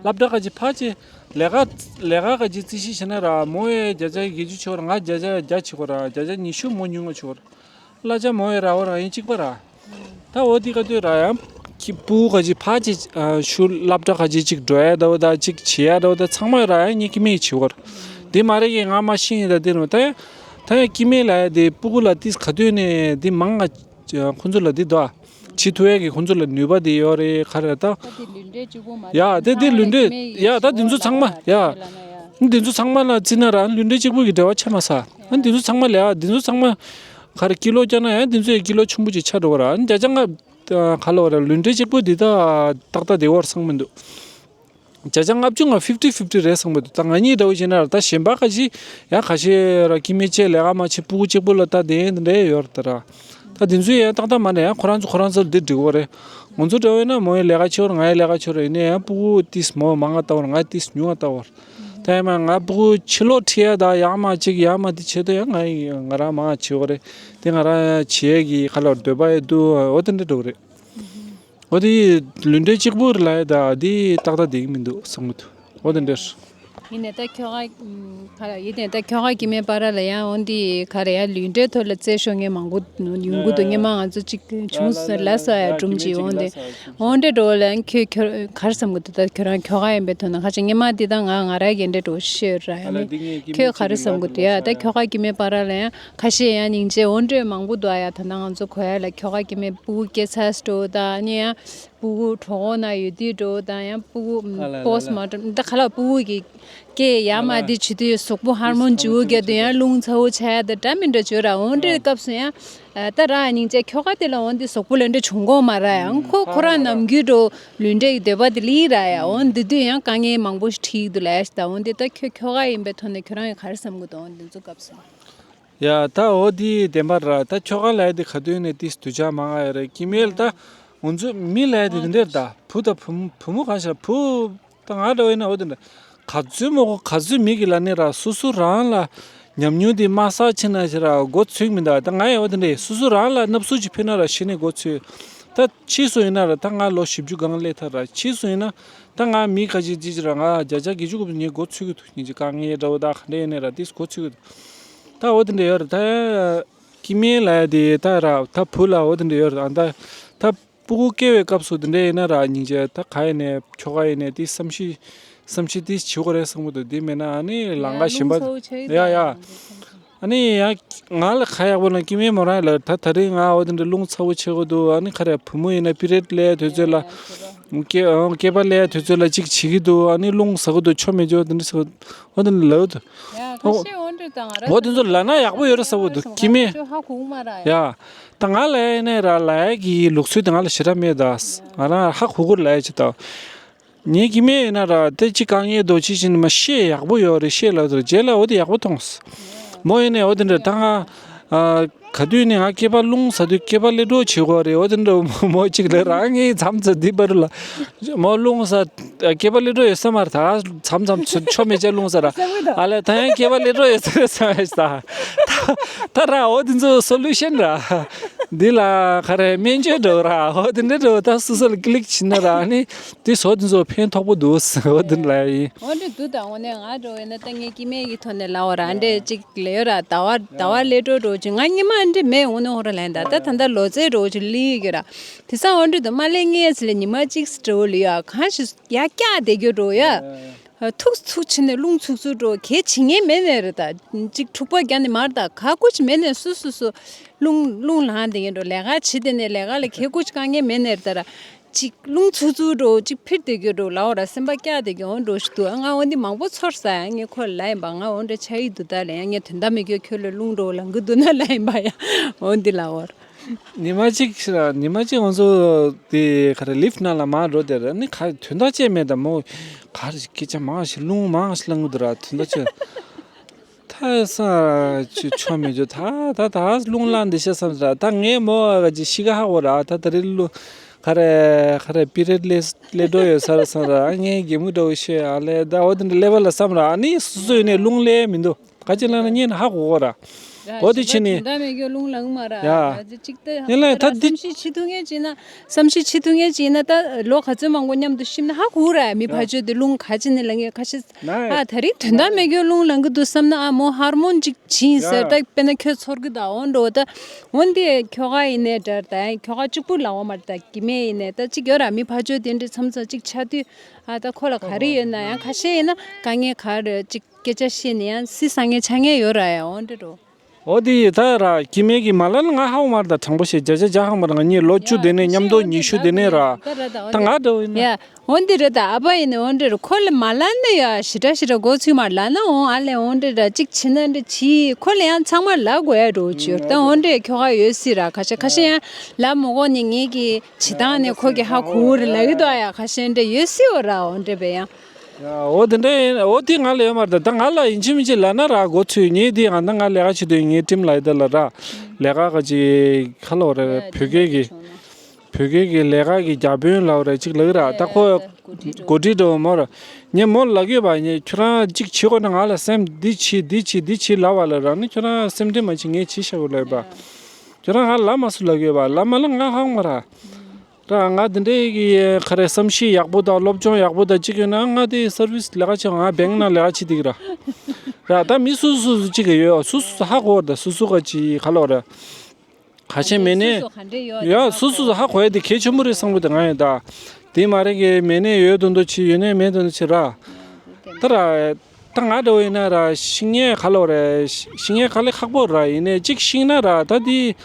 སློབ་གྲྭ་ག་ཅིག་ཕ་ཅིག་ལས་ཀ་ལས་ཀ་ག་ཅིག་རྩིས་ཞིབ་བྱས་ན་ར་མོ་ཡ་བརྒྱ་ཆ་བརྒྱད་ཅུ་ཆོག་ར་ང་བརྒྱ་ཆ་བརྒྱ་ཆོག་ར་བརྒྱ་ཆ་ཉི་ཤུ་མོ་ཉུང་ང་ཆོག་ར། གླ་ཆ་མོ་ཡི་ར་བ་རང་ཡིན་གཅིག་པ་ར། ད་འོ་དེ་ག་དུས་ར་ཡང་ཁྱི་སྤུ་གུ་ག་ཅིག་ཕ་ཅིག་ཨ་ཤུ་སློབ་གྲྭ་ག་ཅིག་ཅིག་འགྲོ་ཡ་ད་འོ་ད་ཅིག་བྱེད་ཡ་ད་འོ་ད་ཚང་མ་ར་ཡང་ངས་ཀི་མེད་བྱེད་བར། དེ་མ་རེད་ཀྱི་ང་མ་ཤེས་ཡིན་ད་དེ་རུ་ད་ཡང་ད་ཡང་ཀི་མེད་ལ་ཡ་དེ་སྤུ་གུ་ལ་ཏིས་ག་དུས་ནས་དེ་མང་ང་ཁོ་ཚོ་ལ་དེ་དོ་བྱེད་ཐུབ་ཡ་གི་ཁོ་ཚོ་ལ་ནུས་པ་དེ་ཡོད་རེད་ག་རེ་ད། ད་དེ་ལུས་འབྲེལ་གཅིག་པུ་མ་རེད་ཡ་དེ་དེ་ལུས་འབྲེལ་ཡ་ད་དེ་ཚོ་ཚང་མ་ཡ། འདི་ཚོ་ཚང་མ་ལ་བརྩིས་ན་ར་ལུས་འབྲེལ་གཅིག་པུ་གི་འབྲེལ་བ་ཆགས་མ་ས། ཨ་འདི་ཚོ་ཚང་མ་ལས་ཨ་འདི་ཚོ་ཚང་མ་ག་རེ་ཀི་ལོ་བརྒྱབ་ན་ཡང་འདི་ཚོ་ཡི་ཀི་ལོ་ཆུང་པོ་ཅིག་ཆགས་འགྲོ་བ་ར། ཨ་བརྒྱ་ཆ་ལྔ་ག་ལ་བ་ར་ལུས་འབྲེལ་གཅིག་པུ་འདི་ད་ཏག་ཏག་བདེ་བོར་སང་མི་འདུག་བརྒྱ་ཆ་ལྔ་བཅུ་ང་ཕིབ་ཊི་ཕིབ་ཊི་རེད་སང་མི་འདུག་ད་ང་གཉིས་འདྲ་བོ་བྱས་ན་ར་ད་གཞན་པ་ཁ་ཤས་ཡང་ཁ་ཤས་ར་ཀི་མེད་ཅེས་ལས་ཀ་མ་བྱེད་སྤུ་གུ་གཅིག་པུ་ལ་ད་དེ་འདྲ་ཡོད་རེད་ད་ར། ད་དེ་ཚོ་ཡང་ཏག་ཏག་མ་ནས་ཡང་ཁོ་རང་ཚོ་ཁོ་རང་ཚོ་ལ་འདི་འགྲིག་གི་རེད། ང་ཚོ་འདྲ་བོ་ཡིན་ན་མོ་ཡི་ལས་ཀ་ཆེ་བར་ང་ཡི་ལས་ཀ་ཆེ་བར་ཡིན་ན་ཡང་སྤུ་གུ་ཏིས་མོ་མང་ང་ལྟ་བར་ང་ཏིས་ཉུང་ང་ལྟ་བར། ད་ཡང་མ་ང་སྤུ་གུ་ཕྱི་ལོགས་ཁྲིད་ཡ་ད་ཡང་མ་གཅིག་ཡང་མ་དེ་བྱེད་དུ་ཡང་ང་ཡི་ང་རང་མང་ང་བྱེད་དགོས་རེད། དེ་ང་རང་བྱེད་ཡ་གི་ཁ་ལོར་འདོད་པ་ཡི་འདུག་འོ་དེ་འདྲ་འགྲོ་གི་རེད། འོ་དེ་ལུས་འབྲེལ་གཅིག་པུ་རེད་ལ་ཡ་ད་དེ་ཏག་ཏག་བསྡད་ཀྱི་མི་འདུག་བསམ་གི་འདུག་འོ་དེ་འདྲ་རེད། ཡིན་ནས་ད་ཁྱོ་ག་ག་རེ་ཡིན་ནས་ད་ཁྱོ་ག་ཀི་མེད་པ་ར་ལ་ཡང་འོན་ཏེ་ག་རེ་ཡང་ལུས་འབྲེལ་ཐོག་ལ་རྩད་ཤོར་མཁན་མང་པོ་ཡོང་གི་འདུག་སྔོན་མ་ང་ཚོ་གཅིག་བྱུང་ཟེར་ལ་ས་ཡ་སྒྲུང་ཅིག་འོན་ཏེ་འོན་ཏེ་འགྲོ་ལ་ཁྱོད་ཁྱོད་ག་རེ་བསམ་གི་འདུག་ད་ཁྱོད་རང་ཁྱོ་ག་ཡིན་པའི་ཐོག་ན་ཁ་ཅིག་སྔོན་མ་འདི་ད་ང་ང་ར་གི་འདྲ་འགྲོ་ཤེས་ར་ཡ་ནི་ཁྱོད་ག་རེ་བསམ་གི་འདུག་ཡ་ད་ཁྱོ་ག་ཀི་མེད་པ་ར་ལ་ཡང་ཁ་ཤས་ཡང་སྙིང་རྗེ་འོན་ཏེ་མང་པོ་འདུག་ཡ་ད་ད་ང་ཚོ་གོ་ཡ་ལ་ཁྱོ་ག་ཀི་མེད་སྤུ་གུ་སྐྱེ་ཚར་འགྲོ་ད་ནི་ཡང་། སྤུ་གུ་གྲོད་ཁོག་ན་ཡོད་དུས་འགྲོ་དང་ཡང་སྤུ་གུ་ཨ་ལ་ལ་པོ་སི་མོ་ཊམ་ད་ག་ལ་སྤུ་གུ་གི་སྐད་ཡ་ཨ་མ་ལ་འདི་བྱེད་དུས་གཟུགས་པོ་ཧར་མོན་ཇུ་བོ་རྒྱག་དུས་ཡང་རླུང་ཚ་བོ་ཆ་ཡ་ད་འདྲ་མི་འདྲ་བྱོས་ར་འོན་ཏེ་ཨ་སྐབས་སུ་ཡང་ད་ར་སྙིང་རྗེ་ཁྱོ་ག་དེ་ལ་འོན་ཏེ་གཟུགས་པོ་ལ་འདྲ་བྱུང་གོ་མ་ར་ཡང་ཁོ་ཁོ་རང་ནམ་རྒྱུན་འགྲོ་ལུས་འབྲེལ་གྱི་འདོད་པ་དེ་ལི་ར་ཡ་འོན་འདི་དུས་ཡང་དཀའ་ངལ་མང་པོ་ཞིག་འཕྲད་ཀྱི་འདུག་ལ་ཡ་ཞིག་ད་འོན་ཏེ་ད་ཁྱོད་ཁྱོ་ག་ཡིན་པའི་ཐོག་ནས་ཁྱོད་རང་ཡང་ག་རེ་བསམ་གི་འདུག་འོན་འདི་ཚོ་སྐབས་སུ། ཡ་ད་འོ་དེ་བདེན་པ་ར་ད་ཁྱོ་ག་ལ་ཡ་དེ་ག་དུས་ནས་དེ་སྡུག་ཅག་མང་ང་ཡོད་རེད་ཀི་མེད་ལ་ད་ང་ཚོ་མི་ལ་ཡ་དེ་དེ་འདྲ་རེད་ད་བུ་ད་བུ་བུ་མོ་གང་ཤར་བུ་ད་ང་འདྲ་བ་ཡིན་ན་འོ་དེ་འདྲ་ག་ཚོད་མོ་གོ་ག་ཚོད་མི་གི་ལ་ནི་ར་སོ་སོ་རང་ལ་ཉམས་མྱོང་དེ་མ་བསགས་ཕྱིན་ན་ཞེ་ར་མགོ་ཚོད་མི་འདུག་ད་ང་ཡ་འོ་དེ་འདྲ་སོ་སོ་རང་ལ་སྣབས་སུ་ཅིག་ཕུལ་ན་ར་ཤི་ནས་མགོ་ཚོད། ད་ཕྱིས་སུ་ཡིན་ན་ར་ད་ང་ལོ་བཞི་བཅུ་སྒང་སླེབས་ཐལ་ར། ཕྱིས་སུ་ཡིན་ན་ད་ང་མི་ཁ་ཤས་ཅིག་ར་ང་བརྒྱ་ཆ་བརྒྱད་ཅུ་དགུ་བཅུ་ངས་མགོ་ཚོས་ཀྱི་འདུག་སྙིང་རྗེ། དཀའ་ངལ་འདྲ་བོ་ད་ག་འདྲ་ཡིན་ནའི་ར་དེས་མགོ་ཚོས་ཀྱི་འདུག་ད་འོ་དེ་འདྲ་ཡོད་ར། ད་སྐྱེ་དམན་ལ་དེ་ད་ར་ད་བུ་ལ་འོ་དེ་འདྲ་ཡོད་ར། ད་ད་སྤུ་གུ་སྐྱེ་བའི་སྐབས་སུ་དེ་འདྲ་ཡིན་ན་ར་སྙིང་རྗེ། ད་ག་ཡིན་ནའི་ཁྱོ་ག་ཡིན་ནའི་དེ་བསམ་ཤེས་བསམ་ཤེས་དེ་བྱེད་དགོས་རེད་བསམ་གྱི་འདུག་དེ་མེད་ན་ཨ་ནི་ལམ་ཁ་གཞན་པ། ཡ་ཡ། ཨ་ནི་ཡང་ང་ལ་ཁ་ཡག་པོ་ལ་སྐྱེ་དམན་མོ་རང་ལ་ད་ད་རེས་ང་འོ་དེ་འདྲ་རླུང་ཚ་པོ་ཆེ་གོ་འདུག་ཨ་ནི་ཁ་རེ་བུ་མོ་ཡིན་ན་པི་རེད་ལས་དུས་ཚོད་ལ་སྐྱེ་སྐྱེས་པ་ལས་དུས་ཚོད་ལ་ཅིག་བྱེད་ཀྱི་འདུག་ཨ་ནི་རླུང་ཟ་གི་འདུག་ཆོ་མེད་ཅོ་དེ་འདྲ་ཟ་གི་འོ་དེ་འདྲ་ལབ་འདུག་ཡ་ཁ་ཤས་འོ་འདྲ་དང་ང་རང་འོ་དེ་ཚོ་ལབ་ན་ཡག་པོ་ཡོད་རེད་ཟེར་གི་འདུག་སྐྱེ་དམན། ཅོ་ཧ་གོ་གི་མ་རེད་ཡ། ཡ་ད་ང་ལ་ཡིན་ནའི་ར་ལབ་ཡག་གི་ལུགས་སྲོལ་དེ་ང་ལ་ཞེ་དྲག་མེད། ད་ང་རང་ཧ་གོ་གི་རེད་ལབ་ཡག་ཅིག་ད། ངའི་སྐྱེ་དམན་ཡིན་ན་ར་དེ་ཅིག་དཀའ་ངལ་འདུག་ཅི་ཞིག་ནི་མ་ཤེས་ཡག་པོ་ཡོད་རེད། ཤེས་ལབ་དུས་རྗེས་ལ་འོ་དེ་ཡག་པོ་མཐོང་སོང་། མོ་ཡིན་ནའི་འོ་དེ་འདྲ་ད་ང་ཨ་ག་དུས་ནས་ང་སྐྱེས་པ་རླུང་ཟ་དུས་སྐྱེས་པ་ཀླད་གྲོགས་བྱེད་དགོས་རེད། འོ་དེ་འདྲ་མོ་གཅིག་ལ་རང་ངའི་མཚམས་ཚོ་འདི་པར་ལ་མོ་རླུང་ཟ་སྐྱེས་པ་ཀླད་གྲོགས་ཡོད་ས་མ་རེད། ད་མཚམས་མཚམས་ཆོ་མེད་ཅེས་རླུང་ཟ་ར་ཨ་ལས་ད་ཡང་སྐྱེས་པ་ཀླད་གྲོགས་ཡོད་ས་རེད་བསམ་ཡ་ཞིག་ད་ད་ར་འོ་དེ་ཚོ་སོ་ལུ་ཤན་ར་འདི་ལ་ག་རེ་སྨན་བཅོས་འགྲོ་ར་འོ་དེ་འདྲ་འགྲོ་ད་སོ་སོ་ལ་ཀི་ལིག་བྱེད་ན་ར་ནི། དེ་བཟོ་དེ་ཚོ་ཕན་ཐོགས་པོ་འདུག་འོ་དེ་ལ་ཡིན། འོ་འདྲ་འདུག་ད་དངོས་གནས་ང་འགྲོ་བས་ན་ད་ངའི་སྐྱེ་དམན་གྱི་ཐོག་ནས་ལབ་པ་ར་འདྲས་ཅིག་ལས་ཡོད་ར། ཟླ་བ་ཟླ་བ་ཀླད་གྲོགས་འགྲོ་ཅིག་ང་སྔོན་མ་འདྲས་མེད། འོ་ནི་ཧོ་ར་ལན་ད་ད་ད་ད་ལོ་ཙཱའི་འགྲོ་ཅིག་ལི་ཡོད་ཀྱི་ར། དེ་སང་འོ་འདྲ་འདུག་མ་ལས་ངས་ཚེ་ལས་ཉི་མ་གཅིག་འགྲོ་ལི་ཡོད་གང་ཞིག་ཡ་སྐྱག་བསྡད་རྒྱུ་འགྲོ་ཡ། ཐུག་ཐུག་ཕྱིན་ནས་རླུང་ཚུགས་ཚུགས་འགྲོ་གལ་བྱེད་ངེས་མེད་ནས་རེད། ད་ཅིག་འཁྲུག་པ་རྒྱག་ནས་མར་ད་ག་ཀུ་ཅི་མེད་ནས་སུ་སུ་སུ་རླུང་རླུང་ལངས་བསྡད་ཀྱི་འགྲོ། ལས་ཀ་བྱེད་བསྡད་ནས་ལས་ཀ་ལ་གལ་ཀུ་ཅི་དཀའ་ངལ་མེད་ནས་རེད་ད་ར། ཅིག་རླུང་ཚུགས་ཚུགས་འགྲོ་ཅིག་འཕིར་བསྡད་རྒྱུ་འགྲོ་ལབ་པ་ར་སེམས་པ་སྐྱག་བསྡད་རྒྱུ་འོ་འགྲོ་ཞིག་འདུག་ང་འོ་འདི་མང་པོ་ཚོར་ས་ཡ། ངས་ཁོ་ལ་ལབ་ཡིན་པ་ང་འོ་འདྲ་ཆགས་ཀྱི་འདུག་ད་ལ་ཡང་ངས་དོན་དག་མེད་རྒྱུ་ཁྱོད་ལ་རླུང་འགྲོ་ལངས་ཀྱི་འདུག་ན་ལབ་ཡིན་པ་ཡ། འོ་འདི་ལབ་པ་ར། ཉི་མ་གཅིག་ཤི་ར་ཉི་མ་གཅིག་ང་ཚོ་དེ་ག་རེ་ལིཕ་ནང་ལ་མར་འགྲོ་དེ་ར་ནི་ག་དོན་དག་ཅིག་མེད་ད་མོ་ག་རེ་སྐད་ཆ་མང་ཞིག་རླུང་མང་ཞིག་ལངས་གི་འདུག་ར་དོན་དག་ཅིག་ད་ས་ཆུ་ཆོ་མེད་ཆུ་ད་ད་ད་རླུང་ལངས་འདི་ཤ་བསམ་ས་ད་ངས་མོ་ག་ཅིག་ཤི་ག་ཧ་གོ་ར། ད་ད་རེ་ལུ་ག་རེ་ག་རེ་པི་རེད་ལེ་ལེ་འགྲོ་ཡོད་ས་ར་བསམ་ར་ངས་གད་མོ་འདྲ་བོ་ཤེས་ཨ་ལེ་ད་འོ་དེ་འདྲ་ཀླད་པ་ལ་བསམ་ར་ཨ་ནི་སོ་སོ་ཡིན་ནས་རླུང་ལངས་མི་འདུག་ག་ཅི་ལབ་ན་ཉན་ཧ་གོ་གོ་ར། འོ་དེ་ཕྱིན་ནས། ད་མེད་རྒྱུ་རླུང་ལངས་མ་ར། ཡ། ད་ཅིག་ད་ཡིན་ལ་ད་ད་འདི། བསམ་ཤེས་བྱེད་ཐུབ་མཁན་ཅིག་ཡིན་ན་བསམ་ཤེས་བྱེད་ཐུབ་མཁན་ཅིག་ཡིན་ན་ད་ལོ་ག་ཚོད་མང་པོ་མཉམ་དུ་ཤི་ན་ཧ་གོ་ར། མི་ཕར་ཕྱོགས་དེ་རླུང་ག་ཅི་ནས་ལངས་ཡོད་ཁ་ཤས། ན། ཨ་ད་རིང་དོན་དག་མེད་རྒྱུ་རླུང་ལངས་ཀྱི་འདུག་བསམ་ན་ཨ་མོ་ཧར་མོན་ཅིག་བྱིན་ཟེར། ད་དཔེར་ན་ཁྱོད་ཚོར་གི་ད་འོ་འགྲོ་ད། འོན་ཏེ་ཁྱོ་ག་ཡིན་ནའི་འདྲ་ད་ཁྱོ་ག་གཅིག་པུ་ལབ་པ་མ་རེད། ད་སྐྱེ་དམན་ཡིན་ནའི་ད་ཅིག་ཡོད་ར། མི་ཕར་ཕྱོགས་དེ་འདྲ་མཚམས་མཚམས་ཅིག་ཆགས་དུས་ཨ་ད་ཁོ་ལ་ག་རེ་ཡོད་ན་ཡང་ཁ་ཤས་ཡིན་ན་དཀའ་ངལ་ག་རེ་ཅིག་སྐད་ཆ་བཤད་ནས་ཡང་སི་སང་ངེ་ཆ་ངེ་ཡོད་ར་ཡ་འོ་འདྲ་འགྲོ། འོ་དེ་ད་ར་སྐྱེ་དམན་གྱི་མ་ལ་ལ་ང་ཧ་གོ་མ་རེད། ད་དྲང་པོ་བཤད་བརྒྱ་ཆ་བརྒྱ་ཧ་གོ་མ་རེད། ང་གཉིས་ལོ་བཅུ་དེ་ནས་མཉམ་དུ་ཉི་ཤུ་དེ་ནས་ར། ད་ང་འདྲ་བོ་ཡིན་ན། ཡ་འོ་འདི་རེད། ད་ཨ་ཕ་ཡིན་ནའི་འོ་འདྲ་རེད། ཁོ་ལ་མ་ལ་ན་ཡ་ཞེ་དྲག་ཞེ་དྲག་མགོ་ཚོས་མ་ལ་ན་འོང་ཨ་ལས་འོ་འདྲ་ར་ཅིག་བྱེད་ན་འདྲ་བྱེད། ཁོ་ལ་ཡང་ཚང་མ་ལ་དགོས་ཡ་འགྲོ་བཅུར་ད་འོ་འདྲ་ཁྱོ་ག་ཡོད་སྲིད་ར། ཁ་ཤས་ཁ་ཤས་ཡང་ལ་མོ་གོ་ནི་ངེད་ཀྱི་བྱེད་སྟངས་ནས་ཁོ་གི་ཧ་གོ་རེད་ལ་གི་དོ་ཡ་ཁ་ཤས་འདྲ་ཡོད་སྲིད་འོ་ར་འོ་འདྲ་བས་ཡང་། ཡ་འོ་དེ་འདྲ་ཡིན། འོ་དེ་ང་ལ་ཡོད་མ་རེད། ད་ང་ལ་ཡིན་གཅིག་མིན་གཅིག་ལབ་ན་ར་མགོ་ཚོས་ངས་དེ་ང་ད་ང་ལས་ཀ་བྱེད་དུས་ངའི་ཊིམ་ལ་ཡི་ད་ལ་ར་ལས་ཀ་ག་ཅིག་ཁ་ལོ་རེད། བོད་སྐད་ཀྱི་བོད་སྐད་ཀྱི་ལས་ཀ་གི་བརྒྱ་དཔོན་ལབ་རེད་ཅིག་ལབ་གི་ར། ད་ཁོ་འགོ་ཁྲིད་འགྲོ་མོ་ར། ངས་མོ་ལ་ལབ་གི་ཡོད་པ། ངས་ཁྱོད་རང་ཅིག་བྱེད་དགོས་ན་ང་ལ་སེམས་འདི་བྱེད་འདི་བྱེད་འདི་བྱེད་ལབ་པ་ལ་ར་ནི་ཁྱོད་རང་སེམས་ཁྲལ་མ་བྱེད། ངས་བྱེད་བཞག་གི་ལབ་པ། ཁྱོད་རང་ང་ལབ་མ་སུ་ལབ་གི་ཡོད་པ། ལབ་མ་ལ་ང་ཧ་གོ་མ་ར། ར་ང་དེ་འདྲའི་གི་ག་རེ་བསམ་ཤེས་ཡག་པོ་དང་སློབ་སྦྱོང་ཡག་པོ་དང་གཅིག་ཡོད་ན་ང་དེ་སར་བིས་ལས་ཀ་བྱེད། ང་བེང་ནང་ལས་ཀ་བྱེད་དེ་གི་ར། ར་ད་མི་སུ་སུ་སུ་གཅིག་གི་ཡོད། སུ་སུ་སུ་ཧ་གོ་བར་ད་སུ་སུ་ག་ཅི་ཁ་ལོ་ར། ཁ་ཤས་མེད་ནས། སུ་སུ་ག་འདྲ་ཡོད་ཡ་སུ་སུ་སུ་ཧ་གོ་ཡ་དེ་གལ་ཆེན་པོ་རེད་བསམ་གི་འདུག་ང་ཡང་ད། དེ་མ་རེད་གི་མེད་ནས་ཡོད་དོན་དུ་ཆེ་ཡོད་ནས་མེད་དོན་དུ་ཆེ་ར། ད་ར། ད་ང་འདྲ་བོ་ཡིན་ན་ར་ཤི་ངེས་ཁ་ལོ་རེད། ཤི་ངེས་དཀའ་ལས་ཁག་པོ་ར། ཡིན་ནས་གཅིག་ཤི་ན་ར་ད་དེ་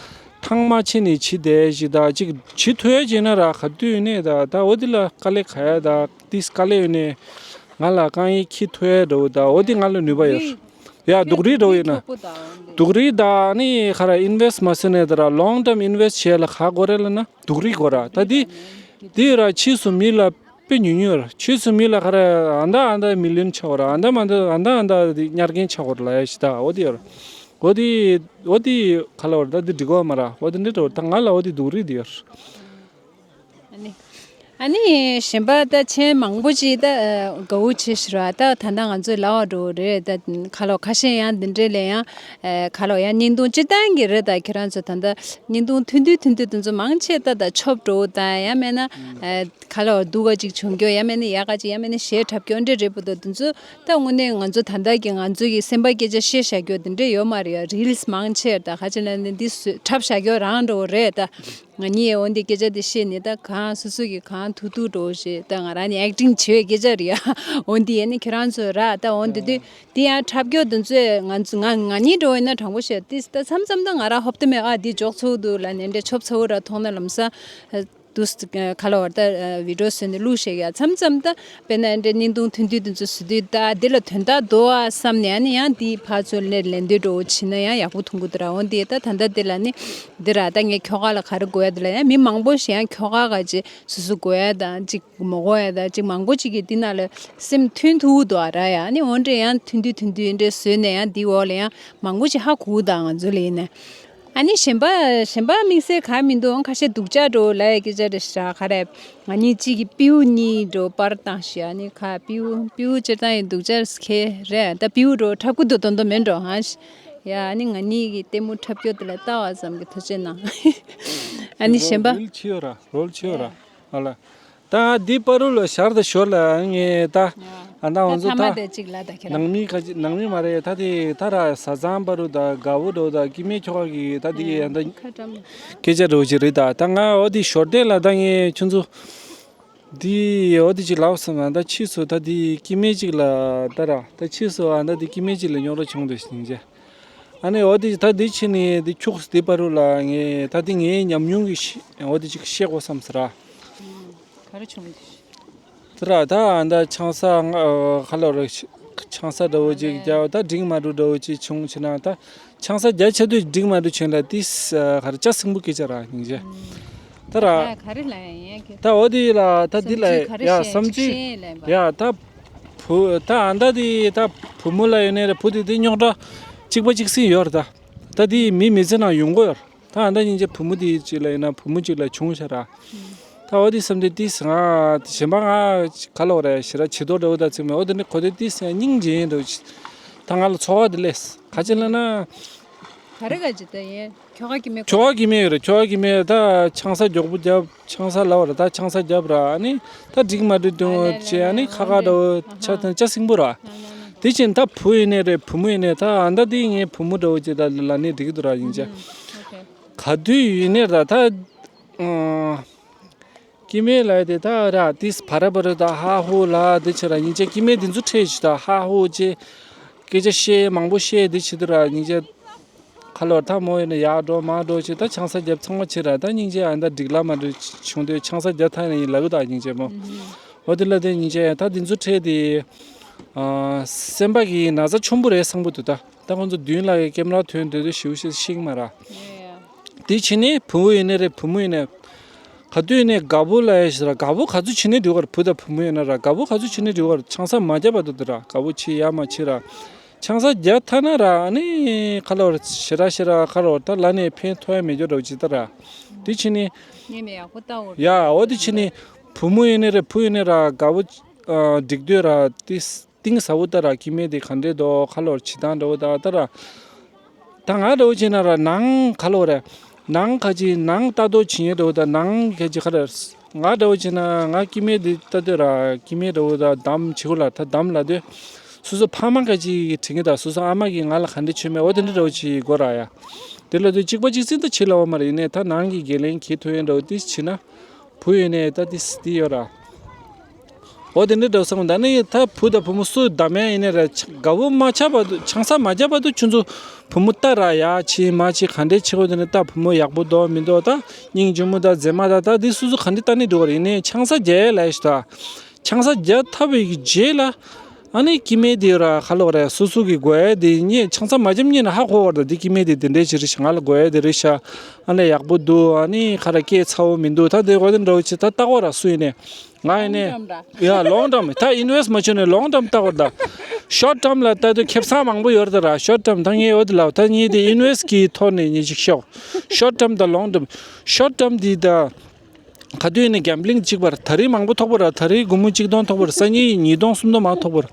ཐང་མ་ཆེ་ནས་བྱི་དེ་ཞིག་ད་གཅིག་བྱི་ཐུ་ཡ་བྱས་ན་ར་ག་དུས་ཡིན་ནས་ད་ད་འོ་དེ་ལ་དཀའ་ལས་ཁ་ཡ་ད་དེ་དཀའ་ལས་ཡོད་ནས་ང་ལ་རྐང་ཡིག་ཁྱི་ཐུ་ཡ་འདྲ་བོ་ད་འོ་དེ་ང་ལ་ནུས་པ་ཡོད། ཡ་སྡུག་རིགས་འདྲ་བོ་ཡིན་ན་སྡུག་རིགས་ད་ནི་ཁ་ར་ཨིན་ཝེ་སི་མ་ཟེར་ནས་ད་ར་ལོང་ཊརམ་ཨིན་ཝེ་སི་བྱས་ལ་ག་གོ་རེད་ལ་ན་སྡུག་རིགས་གོ་ར། ད་དེ་དེ་ར་ཕྱིས་སུ་མི་ལ་དཔེ་ཉུང་ཉུང་ར། ཕྱིས་སུ་མི་ལ་ཁ་ར་ཨ་མདའ་ཨ་མདའ་མི་ལིན་ཆགས་བ་ར། ཨ་མདའ་མ་མདའ་ཨ་མདའ་ཨ་མདའ་དེ་ཉར་མཁན་ཆགས་བ་ར་ལ་ཡ་ཞི་ད་འོ་དེ་ཡོད་ར། འོ་དེ་འོ་དེ་ཁ་ལ་བ་ར་ད་དེ་འགྲིག་གོ་མ་ར། འོ་དེ་འདྲ་འགྲོ་ད་ང་ལ་འོ་དེ་སྡུག་རིགས་དེ་ཡོད་ར། ཨ་ནི། ཨ་ནི་གཞན་པ་ད་མཆན་མང་པོ་ཅིག་ད་དགའ་བོ་བྱེད་ཤི་ར། ད་ད་ལྟ་ང་ཚོའི་ལ་བ་འགྲོ་རེད། ད་ཁ་ལོ་ཁ་ཤས་ཡང་འདི་འདྲས་ལས་ཡང་ཁ་ལོ་ཡང་བརྙན་ཐུང་སྤྱི་བཏང་གི་རེད། ད་ཁྱེད་རང་ཚོ་ད་ལྟ་བརྙན་ཐུང་ཐུང་ཐུང་ཐུང་ཐུང་དེ་ཚོ་མང་ཆེ་ད་ད་ཆོབ་འགྲོ་ད་ཡང་མེད་ན་ཁ་ལོ་སྡུག་ག་ཅིག་བྱུང་རྒྱུ་ཡང་མེད་ན་ཡག་ག་ཅིག་ཡང་མེད་ན་གཞས་འཁྲབ་རྒྱུ་འདྲས་རེད་པོ། ད་དེ་ཚོ་ད་དངོས་གནས་ང་ཚོ་ད་ལྟ་གི་ང་ཚོ་གི་སེམས་པ་སྐད་ཆ་བཤད་བཞག་རྒྱུ་དེ་འདྲས་ཡོད་མ་རེད་ཡ། རིལ་སི་མང་ཆེ་ད་ཁ་ཆེ་ན་ནི་འདི་བཟོས་འཁྲབ་བཞག་རྒྱུ་རང་འགྲོ་རེད་ད། ང་གཉིས་འོ་འདི་སྐད་ཆ་འདི་བཤད་ནས་ད་གང་སོ་སོ་གི་གང་ཐུག་ཐུག་འགྲོ་ཞེས་ད་ང་རང་ནི་ཨེག་ཊིང་བྱེད་པའི་སྐད་ཆ་རེད་ཡ། འོ་འདི་ཡས་ནི་ཁྱེད་རང་ཚོས་ར་ད་འོ་འདི་དུས་འདི་ཡང་འཁྲབ་རྒྱུ་འདི་ཚོས་ང་ཚོ་ང་ང་གཉིས་འགྲོ་ཡིན་ན་དྲང་པོ་བཤད་ཏིས་ད་མཚམས་མཚམས་ད་ང་རང་ཧོབ་ཏེ་མེད་ཨ་འདི་འཇོག་ཚོགས་འདུག་ལ་ནས་འདྲ་ཆོབ་ཚ་བོ་ར་མཐོང་ན་ལམ་ས་དུས་ཁ་ལ་བར་ད་བི་ཌིའོ་བཟོས་ནས་བླུགས་ཤེས་ཡ། མཚམས་མཚམས་ད་དཔེར་ན་འདྲ་བརྙན་ཐུང་ཐུང་ཐུང་འདི་ཚོ་བཟོས་དུས་ད་འདི་ལ་དོན་དག་འདུག་ཨ་བསམ་ནས་ཨ་ནི་ཡང་འདི་ཕར་ཚུར་ལེན་ལེན་འདོད་འགྲོ་བོ་བྱིན་ན་ཡང་ཡག་པོ་མཐོང་གི་འདུག་ར། འོ་འདི་ད་ད་ལྟ་འདི་ལ་ནི། འདི་ར་ད་ངས་ཁྱོ་ག་ལ་ག་རེ་དགོས་ཡ་འདི་ལ་ཡང་མི་མང་པོ་ཞིག་ཡང་ཁྱོ་ག་ག་ཅི་སུ་སུ་དགོས་ཡ་དང་ཅིག་མ་དགོས་ཡ་དང་ཅིག་མང་པོ་ཅིག་གིས་འདི་ནང་ལ་སེམས་མཐུན་ཐུབ་འདུག་ཨ་ར་ཡ། ཨ་ནི་འོ་འདྲས་ཡང་མཐུན་དུས་མཐུན་དུས་འདྲས་བཟོས་ནས་ཡང་འདི་འོག་ལ་ཡང་མང་པོ་ཅིག་ཧ་གོ་དང་ང་ཚོ་ལ་ཡིན་ནས། ཨ་ནི་གཞན་པ་གཞན་པ་དམིགས་བསལ་ག་མི་འདུག་ཁ་ཤས་སྡུག་ཅག་འགྲོ་ལ་ཡ་སྐད་ཆ་རེ་ཞིག་ར་ག་རེ། ང་གཉིས་གཅིག་གི་སྤྲེའུ་གཉིས་འགྲོ་པར་བཏང་ཞིག་ཨ་ནི་ཁ་སྤྲེའུ་སྤྲེའུ་སྤྱིར་བཏང་ཡི་སྡུག་ཅག་ཁེ་རེད། ད་སྤྲེའུ་འགྲོ་འཁྲབ་ཀུ་འདུག་དོན་དོ་མེད་འགྲོ་ཧ་ཤི། ཡ་ཨ་ནི་ང་གཉིས་ཀྱི་ལྟད་མོ་འཁྲབ་སྐྱོར་དེ་ལ་ལྟ་བ་ཙམ་གྱི་ཐུགས་རྗེ་གནང་། ཨ་ནི་གཞན་པ། རོལ་ཆེ་ཡོད་ར་རོལ་ཆེ་ཡོད་ར། ཨ་ལ། ད་འདི་པ་རུ་ལ་ཤར་ད་ཞོར་ལ་ངས་ད། ཨ་ད་འོན་ཚོ་ད། ནང་མི་ག་ཅི་ནང་མི་མ་རེད་ད་དེ་ད་ར་ཟ་ཚང་པ་རུ་ད་དགའ་བོ་འགྲོ་ད་ཀི་མེ་ཁྱོ་ག་གི་ད་དེ་ཨ་ད། ཁ་ཀྲམ། སྐད་ཆ་འགྲོ་ཅི་རེད་ད་ད་ང་འོ་དེ་ཞོར་དེ་ལ་ད་ངས་ཁྱོད་ཚོ། འདི་འོ་དེ་ཅིག་ལབ་སོང་ང་ད་ཕྱིས་སུ་ད་འདི་སྐྱེ་དམན་ཅིག་ལ་ད་ར་ད་ཕྱིས་སུ་ཨ་ད་འདི་སྐྱེ་དམན་ཅིག་ལ་རྙོག་དྲ་བྱུང་འདུག་ཞིང་ཅེ། ཨ་ནི་འོ་དེ་ད་འདི་ཕྱིན་ནས་འདི་ཁྱུག་འདི་པ་རུ་ལ་ངས་ད་འདི་ངའི་ཉམས་མྱོང་གི་ཤི་འོ་དེ་ཅིག་བཤད་དགོས་བསམ་ཟེར་ར། ག་རེ་བྱུང་འདི། ད་ར་ད་ཨ་ད་ཆང་ས་ང་ཁ་ལོ་ར་ཆང་ས་འདྲ་བོ་ཅིག་རྒྱག་ད་འགྲིག་མ་འགྲོ་འདྲ་བོ་ཅིག་བྱུང་ཕྱིན་ན་ད། ཆང་ས་རྒྱ་ཆེ་དུས་འགྲིག་མ་འགྲིག་བྱུང་ལ་ཏིས་ག་རེ་ལྕགས་སྲིན་པོ་སྐད་ཆ་ར་སྙིང་རྗེ། ད་ར། ད་ག་རེ་ལ་ཡང་ཡང་གི། ད་འོ་དེ་ལ་ད་འདི་ལ་བསམ་ཚུལ་ག་རེ་ཡ་བཤད་བསམ་ཅིག་ཚུལ་བཤད་ལབ་པ། ཡ་ད་བུ་ད་ཨ་ད་དེ་ད་བུ་མོ་ལ་ཡོད་ནའི་ར་བུ་དེ་དེ་རྙོག་དྲ་གཅིག་པ་གཅིག་སྲིད་ཡོད་ར་ད། ད་དེ་མི་མི་ཚེ་ནང་ཡོང་གི་ཡོད་ར། ད་ཨ་ད་སྙིང་རྗེ་བུ་མོ་དེ་གཅིག་ལ་ཡིན་ན་བུ་མོ་གཅིག་ལ་བྱུང་ཤག་ར། ད་འོ་དེ་བསམ་དུས་ཏིས་ང་གཞན་པ་ང་ག་ལོག་རེད་ཞེ་ར་བྱི་དོ་འདྲ་བོ་ད་ཚིག་མེད་འོ་དེ་ནི་གོ་དེ་ཏིས་ཡང་སྙིང་རྗེ་ཡིན་འདྲ་བོ་ཅིག་ད་ང་ལ་ཚོར་བ་དེ་སླེབས་ག་ཅི་ལ་ན། ག་རེ་ག་ཅི་ད་ཡིན་ཁྱོ་ག་གི་མེད་ཁྱོ་ག་གི་མེད་རེད་ཁྱོ་ག་གི་མེད་ད་ཆང་ས་མགྱོགས་པོ་རྒྱབ་ཆང་ས་ལ་བ་རེད་ད་ཆང་ས་རྒྱབ་ར་ཨ་ནི་ད་འགྲིག་མ་འགྲིག་དུང་ཅེ་ཨ་ནི་ཁ་ཁ་འདྲ་བོ་ཆ་ཐང་ཅ་སྲིང་པོ་ར། དེ་བཞིན་ད་བུ་ཡིན་ནའི་རེད་བུ་མོ་ཡིན་ནའི་ད་ཨ་ད་དེ་ངའི་བུ་མོ་འདྲ་བོ་ཅིག་ད་ལ་ནི་འགྲིག་གི་འདུག་ར་ཡིན་ཅེ། ག་དུས་ཡིན་ནའི་ར་ད། སྐྱེ་དམན་ལ་དེ་ད་ར་དེ་བ་ར་བ་ར་ད་ཧ་ཧུ་ལ་དེ་ཆེ་ར་སྙིང་རྗེ་སྐྱེ་དམན་དེ་ཚོ་ཁྲེལ་ཞིག་ད་ཧ་ཧུ་ཅེ། སྐད་ཆ་བཤད་མང་པོ་བཤད་དེ་ཆེ་དུ་ར་སྙིང་རྗེ། ཁ་ལོར་ཐ་མོ་ཡིན་ན་ཡག་འགྲོ་མ་འགྲོ་ཆེ་ད་ཆང་ས་རྒྱབ་ཚང་མ་ཆེ་ར་ད་སྙིང་རྗེ་ཨ་ད་འགྲིག་ལ་མ་འགྲིག་བྱུང་དུས་ཆང་ས་རྒྱབ་ཐ་ཡིན་ལ་གུ་ད་སྙིང་རྗེ་མོ། འོ་དེ་ལ་དེ་སྙིང་རྗེ་ད་དེ་ཚོ་ཁྲེལ་དེ། སེམས་པ་གི་ན་ཚ་ཆེན་པོ་རེད་སང་པོ་དུ་ད། ད་ཁོང་ཚོ་མདུན་ལ་ཡི་ཀེམ་ར་ཐོན་འདོད་དུ་ཞིའུ་ཞིག་ཤིག་མ་ར། དེ་ཕྱི་ནས་བུ་མོ་ཡིན་ནའི་རེད་བུ་མོ་ཡིན་ནའི། ག་དུས་ནས་དགའ་བོ་ལ་ཡ་ཞིག་ར་དགའ་བོ་ག་ཚོད་ཕྱི་ནས་འགྲོ་གར་བུ་དང་བུ་མོ་ཡིན་ན་ར་དགའ་བོ་ག་ཚོད་ཕྱི་ནས་འགྲོ་གར་ཆང་ས་མ་རྒྱབ་པ་དུ་དུ་ར་དགའ་བོ་ཕྱི་ཡ་མ་ཕྱི་ར། ཆང་ས་རྒྱབ་ཐ་ན་ར་ཨ་ནི་ཁ་ལོར་ཞེ་ར་ཞེ་ར་ཁ་ལོར་ད་ལ་ནས་ཕན་ཐོགས་ཡ་མེད་ཀྱོ་འགྲོ་ཅི་ད་ར། དེ་ཕྱི་ནས། ངས་མེད་ཡག་པོ་ལྟ་འོ། ཡ་འོ་དེ་ཕྱི་ནས་བུ་མོ་ཡིན་ནའི་རེད་བུ་ཡིན་ནའི་ར་དགའ་བོ་འགྲིག་འདོད་ར་དེ། གཏིང་ཟབ་པོ་ལྟ་ར་སྐྱེ་དམན་དེ་ག་འདྲས་འདུག་ཁ་ལོར་བྱེད་སྟངས་འདྲ་བོ་དང་ལྟ་ར། ད་ང་འདྲ་བོ་བྱས་ན་ར་ནང་ཁ་ལོར་རེད། ནང་ཁ་ཅིག་ནང་ལྟ་རྟོག་བྱེད་ཡས་འདྲ་བོ་དང་ནང་ཁ་ཅིག་ཁ་རེད། ང་འདྲ་བོ་བྱས་ན་ང་སྐྱེ་དམན་དེ་ལྟ་དུས་ར་སྐྱེ་དམན་འདྲ་བོ་དང་འདམ་བྱེད་དགོས་ལ་ད་འདམ་ལ་དུས། སོ་སོ་ཕ་མ་ཁ་ཅིག་དྲན་གི་དང་སོ་སོ་ཨ་མ་གིས་ང་ལ་ག་འདྲས་བྱས་མེད་འོ་དེ་འདྲ་འདྲ་བོ་ཅིག་དགོས་ར་ཡ། དེ་ལ་དུས་གཅིག་པ་གཅིག་རྩིས་ད་བྱེད་ལ་འོ་མ་རེད་ཡིན་ནའི་ད་ནང་གི་འགན་ལེན་གྱིས་ཐུབ་ཡས་འདྲ་བོ་དེ་བྱེད་ན། བུ་ཡིན་ནའི་ད་དེ་དེ་ཡོད་ར། འོ་དེ་འདྲ་འདྲ་བོ་སོང་ད་ནི་ད་བུ་དང་བུ་མོ་སུ་བདམས་ཡ་ཡིན་ནའི་ར་ཆ་དགའ་བོ་མ་ཆགས་བར་དུ་ཆང་ས་མ་རྒྱབ་བར་དུ་ཁྱོད་ཚོ་བུ་མོ་ལྟ་ར་ཡ་ཆེ་མ་ཆེ་ག་འདྲས་ཆེ་བོ་དེ་ནི་ད་བུ་མོ་ཡག་པོ་འདུག་མི་འདུག་ད་སྙིང་རྗེ་མོ་ད་མཛེས་མ་ད་ད་དེ་སུ་སུ་ག་འདྲས་ལྟ་ནི་འདུག་ར་ཡིན་ནའི་ཆང་ས་རྒྱག་ཡ་ལ་ཡ་ཞིག་ད། ཆང་ས་རྒྱག་ཐབས་པའི་གི་རྗེས་ལ། ཨ་ནི་སྐྱེ་དམན་དེ་ར་ཁ་ལོག་རེད་སོ་སོ་གི་དགོས་ཡ་དེ་ངས་ཆང་ས་མ་རྒྱབ་ཉིན་ན་ཧ་གོ་བར་ད་དེ་སྐྱེ་དམན་དེ་དེ་འདྲས་ཅི་རེད་ཤག་ང་ལ་དགོས་ཡ་དེ་རེད་ཤག་ཨ་ནི་ཡག་པོ་འདུག་ཨ་ནི་ཁ་ར་སྐད་ཚ་བོ་མི་འདུག་ད་དེ་གོ་དེ་འདྲ་བོ་ཅི་ད་ལྟ་གོ་ར་སུ་ཡིན་ནས་ང་ཡིན་ནས། ཡ་ལོང་ཊརམ་ད་ཨིན་ཝེསི་མ་བྱུང་ནས་ལོང་ཊརམ་ལྟ་གོ་ད། ཤོར་ཊརམ་ལ་ལྟ་དུས་ཁེ་བཟང་མང་པོ་ཡོད་རེད་ད་ར་ཤོར་ཊརམ་ད་ངས་འོ་དེ་ལ་ད་ངས་དེ་ཨིན་ཝེསི་གི་ཐོག་ནས་ཉེ་ཅིག་ཤོག་ཤོར་ཊརམ་ད་ལོང་ཊརམ་ཤོར་ཊརམ་དེ་ད། ག་དུས་ནས་གེམ་བི་ལིང་གཅིག་པར་ད་རེས་མང་པོ་ཐོབ་པ་ར། ད་རེས་སྒོར་མོ་གཅིག་སྟོང་ཐོབ་པ་ར། སང་ཉིན་ཉིས་སྟོང་སུམ་སྟོང་མ་ཐོབ་པ་ར།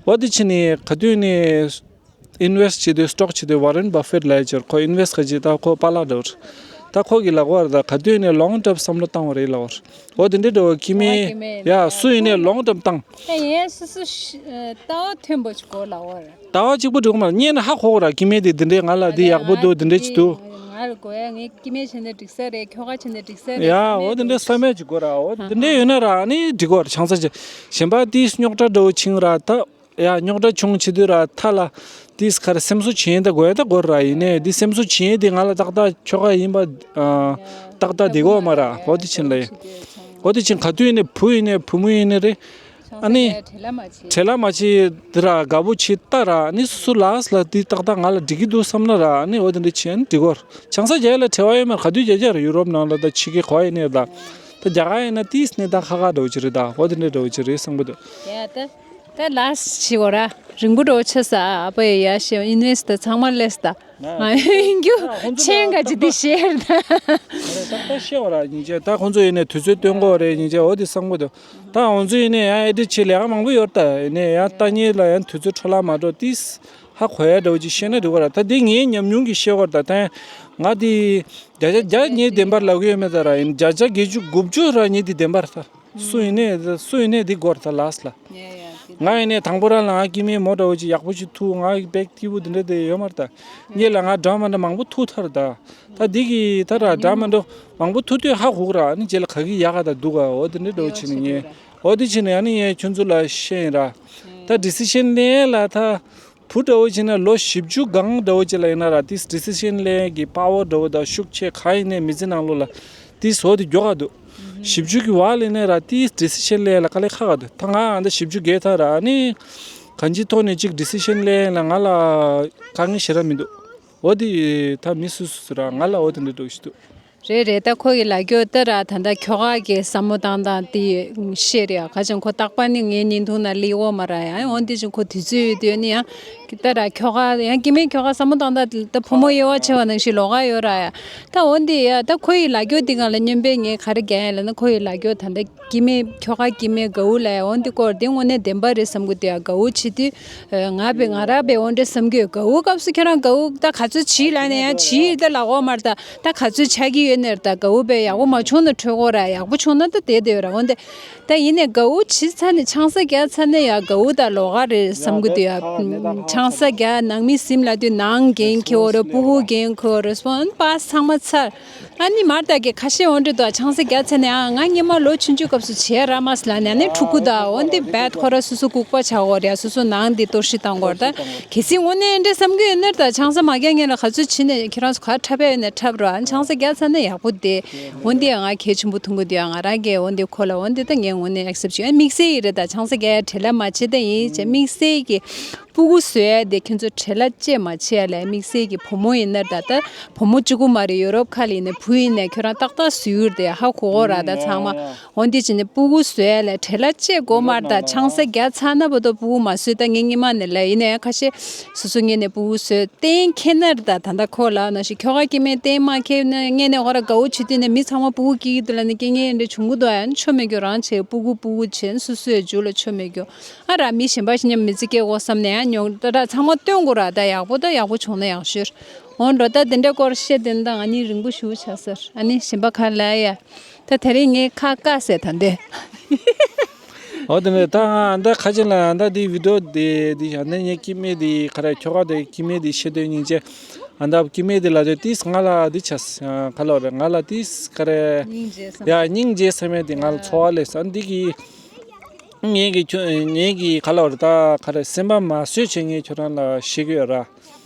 འོ་དེ་བྱས་ནས་ག་དུས་ནས་ཨིན་ཝེསྟ་བྱེད་དུས་སི་ཊོག་བྱེད་དུས་ཝ་རེན་བྷ་ཕེཊ་ལབ་ཡ་ཅིག་ཡོད་རེད། ཁོ་ཨིན་ཝེསྟ་ག་ཅིག་ད་ཁོ་པཱ་ལགས་འདྲ་བོ་རེད། ད་ཁོ་གིས་ལབ་ཀྱི་ཡོད་རེད། ད་ག་དུས་ནས་ལོང་ཊརམ་བསམ་བློ་བཏང་བ་རེད་ལབ་ཀྱི་ཡོད་རེད། འོ་དེ་འདྲ་འདྲ་བོ་སྐྱེ་དམན། ཡ་སུ་ཡིན་ནའི་ལོང་ཊརམ་བཏང་། ད་ངས་སོ་སོ་ཤི་ཨ་ལྟ་བ་མཐུན་པོ་ཅིག་དགོས་ལབ་ཀྱི་ཡོད་རེད། ལྟ་བ་གཅིག་པོ་འགྲིག་གི་མ་རེད། སྔོན་ནས་ཧ་གོ་གི་ར། སྐྱེ་དམན་དེ་འདི་འདྲའི་ང་ལ་འདི་ཡག་པོ་འདུག་འདི་འདྲ་ཅིག་འདུག་ང་ལ་དགོས་ཡ། ངས་སྐྱེ་དམན་བྱས་ན་འགྲིག་ས་རེད། ཁྱོ་ག་བྱས་ན་འགྲིག་ས་རེད། ཡ་འོ་དེ་འདྲའི་བསམ་ཡ་ཅིག་དགོས་ར། འོ་དེ་འདྲའི་ཡོད་ན་ར་ཨ་ནི་འགྲིག་གི་རེད། ཆང་ས་ཅིག་གཞན་པ་དེ་རྙོག་དྲ་འདྲ་བོ་ཕྱིན་ར། ད་ཡ་རྙོག་དྲ་བྱུང་བྱེད་དུས་ར་མཐའ་ལ་དེ་ག་རེ་སེམས་གསོ་བྱེད་ཡ་ད་དགོས་ཡ་ད་དགོས་ར། ཡིན་ནའི་དེ་སེམས་གསོ་བྱེད་ཡ་དེ་ང་ལ་ཏག་ཏག་ཁྱོ་ག་ཡིན་པ་ཨ་ཏག་ཏག་བསྡད་ཀྱི་ཡོད་མ་ར། འོ་དེ་བྱས་ནས་ལབ་ཡ། འོ་དེ་བྱས་ནས་ག་དུས་ཡིན་ནའི་བུ་ཡིན་ནའི་བུ་མོ་ཡིན་ནའི་རེད། ཨ་ནི། བྲེལ་བ་མ་བྱེད། བྲེལ་བ་མ་བྱེད་དེ་ར། དགའ་པོ་བྱེད་ལྟ་ར། ཨ་ནི་སོ་སོ་ལགས་ལ་དེ་ཏག་ཏག་ང་ལ་འགྲིག་གི་འདུག་བསམ་ན་ར། ཨ་ནི་འོ་དེ་འདྲ་བྱེད་ཨ་ནི་འགྲིག་གི་རེད། ཆང་ས་རྒྱག་ཡ་ལ་བྲེལ་བ་ཡོད་མ་རེད། ག་དུས་རྒྱག་རྒྱག་རེད། ཡུ་རོབ་ནང་ལ་ད་ཕྱི་རྒྱལ་ག་པར་ཡིན་ནའི་རེད་ད། ད་རྒྱ་གར་ཡིན་ན་ཏིས་ནི་ད་ཁག་ཁག་འདྲ་བོ་ཅིག་རེད་ད། འོ་དེ་འདྲ་འདྲ་བོ་ཅིག་རེད་བསམ་གྱི་འདུག་ཡ་ད་ད་ལགས་བྱེད་དགོས་ར། རིང་པོ་འདྲ་བོ་ཆགས་ས། ཨ་ཕ་ཡ་ཤེ་ཨིན་ཝེསྟ་ད་ཚང་མ་ལས་ད། ཨ་ཡིན་རྒྱུ་ཆེན་ག་ཅི་དེ་ཤེར་ད། ད་ལྟ་ཤེས་པ་ར་སྙིང་རྗེ། ད་ཁོང་ཚོ་ཡིན་ནའི་དུས་ཚོད་སྟོན་དགོས་རེད་སྙིང་རྗེ། འོ་དེ་བསམ་གྱི་འདུག་ད་ང་ཚོ་ཡིན་ནའི་ཡང་ཨེ་འདྲ་བྱེད་ལས་ཀ་མང་པོ་ཡོད་ད། ཡིན་ནའི་ཡང་ལྟ་མཁན་ལ་ཡང་དུས་ཚོད་འཕྲོ་བརླག་མ་འགྲོ་ཏིས་ཧ་གོ་ཡ་འདྲ་བོ་ཅིག་ཤེས་ན་འགྲིག་གི་ར། ད་འདི་ངའི་ཉམས་མྱོང་གིས་ཤེས་པ་ར། ད་ད་ང་དེ་བརྒྱ་ཆ་བརྒྱ་ངའི་བདེན་པར་ལབ་གི་ཡོད་མེད་ད་ར། ཡིན་བརྒྱ་ཆ་བརྒྱད་ཅུ་དགུ་བཅུ་ར་ངའི་དེ་བདེན་པར་ད། སུ་ཡིན་ནའི་སུ་ཡིན་ནའི་འདི་དགོས་རེད་ད་ལགས་ལ། ཡ་ཡ་དེ་ང་ཡིན་ནའི་དང་པོ་རང་ལ་ང་སྐྱེ་དམན་མོ་འདྲ་བོ་ཅིག་ཡག་པོ་ཅིག་ཐུག་ང་བེག་སྐྱིད་པོ་འདི་འདྲ་དེ་ཡོད་མ་རེད་ད། གཉིས་ལ་ང་འདྲ་མི་འདྲ་མང་པོ་ཐུག་ཐལ་ད། ད་འདི་གི་ད་ར་འདྲ་མི་འདྲ་མང་པོ་ཐུག་དུས་ཧ་གོ་གི་ར། ཨ་ནི་རྗེས་ལ་ག་གི་ཡག་ག་ད་སྡུག་ག་འོ་དེ་འདྲ་འདྲ་བོ་བྱས་ནས་ངས་འོ་དེ་བྱས་ནས་ཨ་ནི་ངས་ཁྱོད་ཚོ་ལ་བཤད་ཡིན་ར། ད་ཌི་སི་ཤན་ལེན་ལ་ད། བུ་འདྲ་བོ་བྱས་ན་ལོ་བཞི་བཅུ་སྒང་འདྲ་བོ་ཅིག་ལ་ཡིན་ན་ར་ཏིས་ཌི་སི་ཤན་ལེན་གྱི་པ་ཝར་འདྲ་བོ་དང་ཤུགས་ཆེ་ག་ཡིན་ནའི་མི་ཚེ་ནང་ལོགས་ལ་ཏིས་འོ་དེ་མགྱོགས་ག་འདུག་བཞི་བཅུ་གི་བར་ལ་ཡིན་ན་ར་ཏིས་ཌི་སི་ཤན་ལེན་ལ་དཀའ་ལས་ཁག་ག་འདུག་ད་ང་ཨ་འདྲ་བཞི་བཅུ་བརྒལ་ཐལ་ར། ཨ་ནི་གང་ཅིའི་ཐོག་ནས་ཅིག་ཌི་སི་ཤན་ལེན་ལ་ང་ལ་དཀའ་ངལ་ཞེ་དྲག་མི་འདུག་འོ་དེ་ད་མི་སུ་སུ་སུ་ར་ང་ལ་འོ་དེ་འདྲ་འདྲ་བོ་ཞིག་འདུག་རེད་རེད། ད་ཁོ་ཡི་ལབ་རྒྱུ་ད་ར་ད་ལྟ་ཁྱོ་ག་གི་བསམ་བློ་བཏང་སྟངས་དེ་ཤེས་རེད་ཡ། ག་ཅང་ཁོ་རྟག་པར་ནི་ངའི་བརྙན་ཐུང་ནང་སླེབས་ཡོད་མ་རེད་ཡ། འོན་ཏེ་ཅང་ཁོ་དུས་ཚོད་ཡོད་དུས་ནི་ཡ། ད་ར་ཁྱོ་ག་ཡང་སྐྱེ་དམན་ཁྱོ་ག་བསམ་བློ་བཏང་སྟངས་ད་ཕོ་མོ་དབྱེ་བ་ཕྱེ་བ་ནང་བཞིན་ལོགས་ཀ་ཡོད་ར་ཡ། ད་འོན་ཏེ་ཡ་ད་ཁོ་ཡི་ལབ་རྒྱུ་དེ་སྒང་ལ་སྨྱོན་པས་ངས་ག་རེ་རྒྱག་ཡ་ལབ་ན། ཁོ་ཡི་ལབ་རྒྱུ་ད་ལྟ་སྐྱེ་དམན་ཁྱོ་ག་སྐྱེ་དམན་དགའ་བོ་ལབ་ཡ་འོན་ཏེ་སྐོར་དེ་དངོས་གནས་བདེན་པ་རེད་བསམ་གི་འདུག་ཡ། དགའ་བོ་བྱེད་དུས། ཨ། ང་བས་ང་རང་བས་འོ་འདྲ་བསམ་གྱི་ཡོད། དགའ་བོ་སྐབས་སུ་ཁྱོད་རང་དགའ་བོ་ད་ག་ཚོད་བྱེད་ལབ་ནས་ཡང་བྱེད་ད་ལབ་ཡོད་མ་རེད། ད་ད་ག་ཚོད་ཆགས་ཀྱི་ཡོད་ནས་རེད། ད་དགའ་བོ་བས་ཡག་པོ་མ་བྱུང་ན་འཕྲོད་དགོས་ར། ཡག་པོ་བྱུང་ན་ད་བསྡད་བསྡད་ཡོད་ར། འོན་ཏེ་ད་ཡིན་ནས་དགའ་བོ་བྱེད་ཚར་ནས་ཆང་ས་བརྒྱབ་ཚར་ནས་ཡང་དགའ་བོ་ད་ལོགས་ཀ་རེད་བསམ་གྱི་འདུག་ཡ། ཆང་ས་བརྒྱབ་ནང་མི་སེམས་ལ་དུས་ནང་འགན་འཁྱེར་དགོས་རེད། སྤུ་གུ་འགན་འཁྱེར་དགོས་རེད། སོང་པ་ཚང་མ་ཚར། ཨ་ནི་མར་ད་གི་ཁ་ཤས་འོ་འདྲ་འདུག་ཆང་ས་བརྒྱབ་ཚར་ནས། ཨ། ང་སྔོན་མ་ལོ་ཆུང་ཆུང་སྐབས་སུ་བྱས་ར་མ་ཟེར་ལབ་ནས། ཨ་ནི་ཕྲུ་གུ་ད་འོ་འདི་རྦད་ཁོ་ར་སོ་སོ་ལྐུགས་པ་ཆགས་ཡོད་རེད། སོ་སོ་ནང་འདི་གཏོར་བཤིག་བཏང་དགོས་རེད། ད་གལ་སྲིད་དངོས་གནས་འདྲ་བསམ་གྱི་ཡོད་ན་ད་ཆང་ས་མ་བརྒྱབ་སྔོན་ལ་ག་ཚོད་བྱས་ནས་ཁྱེད་རང་ཚོ་ག་འཁྲབ་ཡ་ཡོད་ན་འཁྲབ་རོགས། ཨ་ནི་ཆང་ས་བརྒྱབ་ཚར་ན་ཡག་པོ་དེ། འོ་འདི་ཡང་ང་གལ་ཆེན་པོ་མཐོང་གི་འདུག་ཡ། ང་རང་གིས་འོ་འདི་ཁོ་ལ་འོ་འདི་ད་ངས་དངོས་གནས་ཨེག་སེབ་བྱེད། ཨ། དམིགས་བསལ་ཡིན་རེད། ད་ཆང་ས་བརྒྱབ་ཡ་བྲེལ་བ་མ་བྱེད། ད་ཡིན་བྱས་དམིགས་བསལ་གྱི། སྤུ་གུ་བཟོ་ཡ་དེ་ཁྱོད་ཚོ་བྲེལ་བ་ཅིག་མ་བྱེད་ཡ་ལས། དམིགས་བསལ་གྱི་བུ་མོ་ཡིན་ན་ད་ལྟ་བུ་མོ་གཅིག་པུ་མ་རེད། ཡུ་རོབ་ཁག་ལ་ཡིན་ན་བུ་ཡིན་ན་ཁྱོད་རང་ཏག་ཏག་བཟོ་ཡུལ་དེ་ཧ་གོ་གོ་ར་ད་ཚང་མ། འོ་འདི་བྱས་ནས་སྤུ་གུ་བཟོ་ཡ་ལས་བྲེལ་བ་ཅིག་དགོས་མ་རེད། ད་ཆང་ས་བརྒྱབ་ཚར་ན་བར་དུ་སྤུ་གུ་མ་བཟོས། ད་ངས་སྔོན་མ་ནས་ལབ་ཡིན་ན་ཡང་ཁ་ཤས་སོ་སོ་ངོས་ནས་སྤུ་གུ་བཟོས་གཏན་འཁེལ་ན་རེད། ད་ད་ལྟ་ཁོ་ལ་ནང་བཞིན་ཁྱོ་ག་སྐྱེ་དམན་གཏན་མ་འཁེལ་ན་སྔོན་ནས་ཁོ་ར་དགའ་བོ་བྱེད་དུས་ནས་མི་ཚང་མ་སྤུ་གུ་སྐྱེ་གི་འདུག་ལབ་ནས་སྐྱེ་མཁན་འདྲ་བྱུང་གི་འདུག་ཡང་ཆོ་མེད་རྒྱུ་རང་བྱས་སྤུ་གུ་སྤུ་གུ་བྱས་སོ་སོའི་རྒྱུ་ལ་ཆོ་མེད་རྒྱུ། ཨ་ར་མི་གཞན་པ་ཞིག་མཉམ་མི་ཚེ་སྐྱེལ་དགོས་བསམ་ནས་ཡང་ཉོག་ད་ད་ཚང་མ་སྟོན་དགོས་ར། ད་ཡག་པོ་ད་ཡག་པོ་བྱུང་ན་ཡག་ཤོས། འོ་འགྲོ། ད་དེ་འདྲའི་སྐོར་བཤད་དེ་ད་ང་གཉིས་རིང་པོ་ཞེ་པོ་ཆགས་ཟེར། ཨ་ནི་གཞན་པ་ག་ལ་ཡ། ད་དེ་རིང་ངའི་ཁ་བཀག་ཟེར་ད་འདི། འོ་དེ་ནས་ད་ང་ད་ཁ་ཆེན་ལ་ད་འདི་བི་ཌི་ཡོ་དེ་འདི་བཞག་ནས་ངའི་སྐྱེ་དམན་དེ་ག་རེ་ཁྱོ་ག་དེ་སྐྱེ་དམན་དེ་བཤད་དོན་སྙིང་རྗེ། ཨ་ད་སྐྱེ་དམན་དེ་ལ་དེ་ཏིས་ང་ལ་འདི་ཆ་ག་ལ་རེད། ང་ལ་ཏིས་ག་རེ་སྙིང་རྗེ་བསམ། ཡ་སྙིང་རྗེ་བསམ་ཡ་དེ་ང་ལ་ཚོར་བ་སླེབས་སོང་། འདི་གི་ངེད་ཀྱི་ཁྱོད་ངེད་ཀྱི་ག་ལ་བར་ད་ག་རེ་སེམས་པ་མ་བཟོད་བྱས་ངས་ཁྱོད་རང་ལ་བཤད་ཀྱི་ཡོད་ར།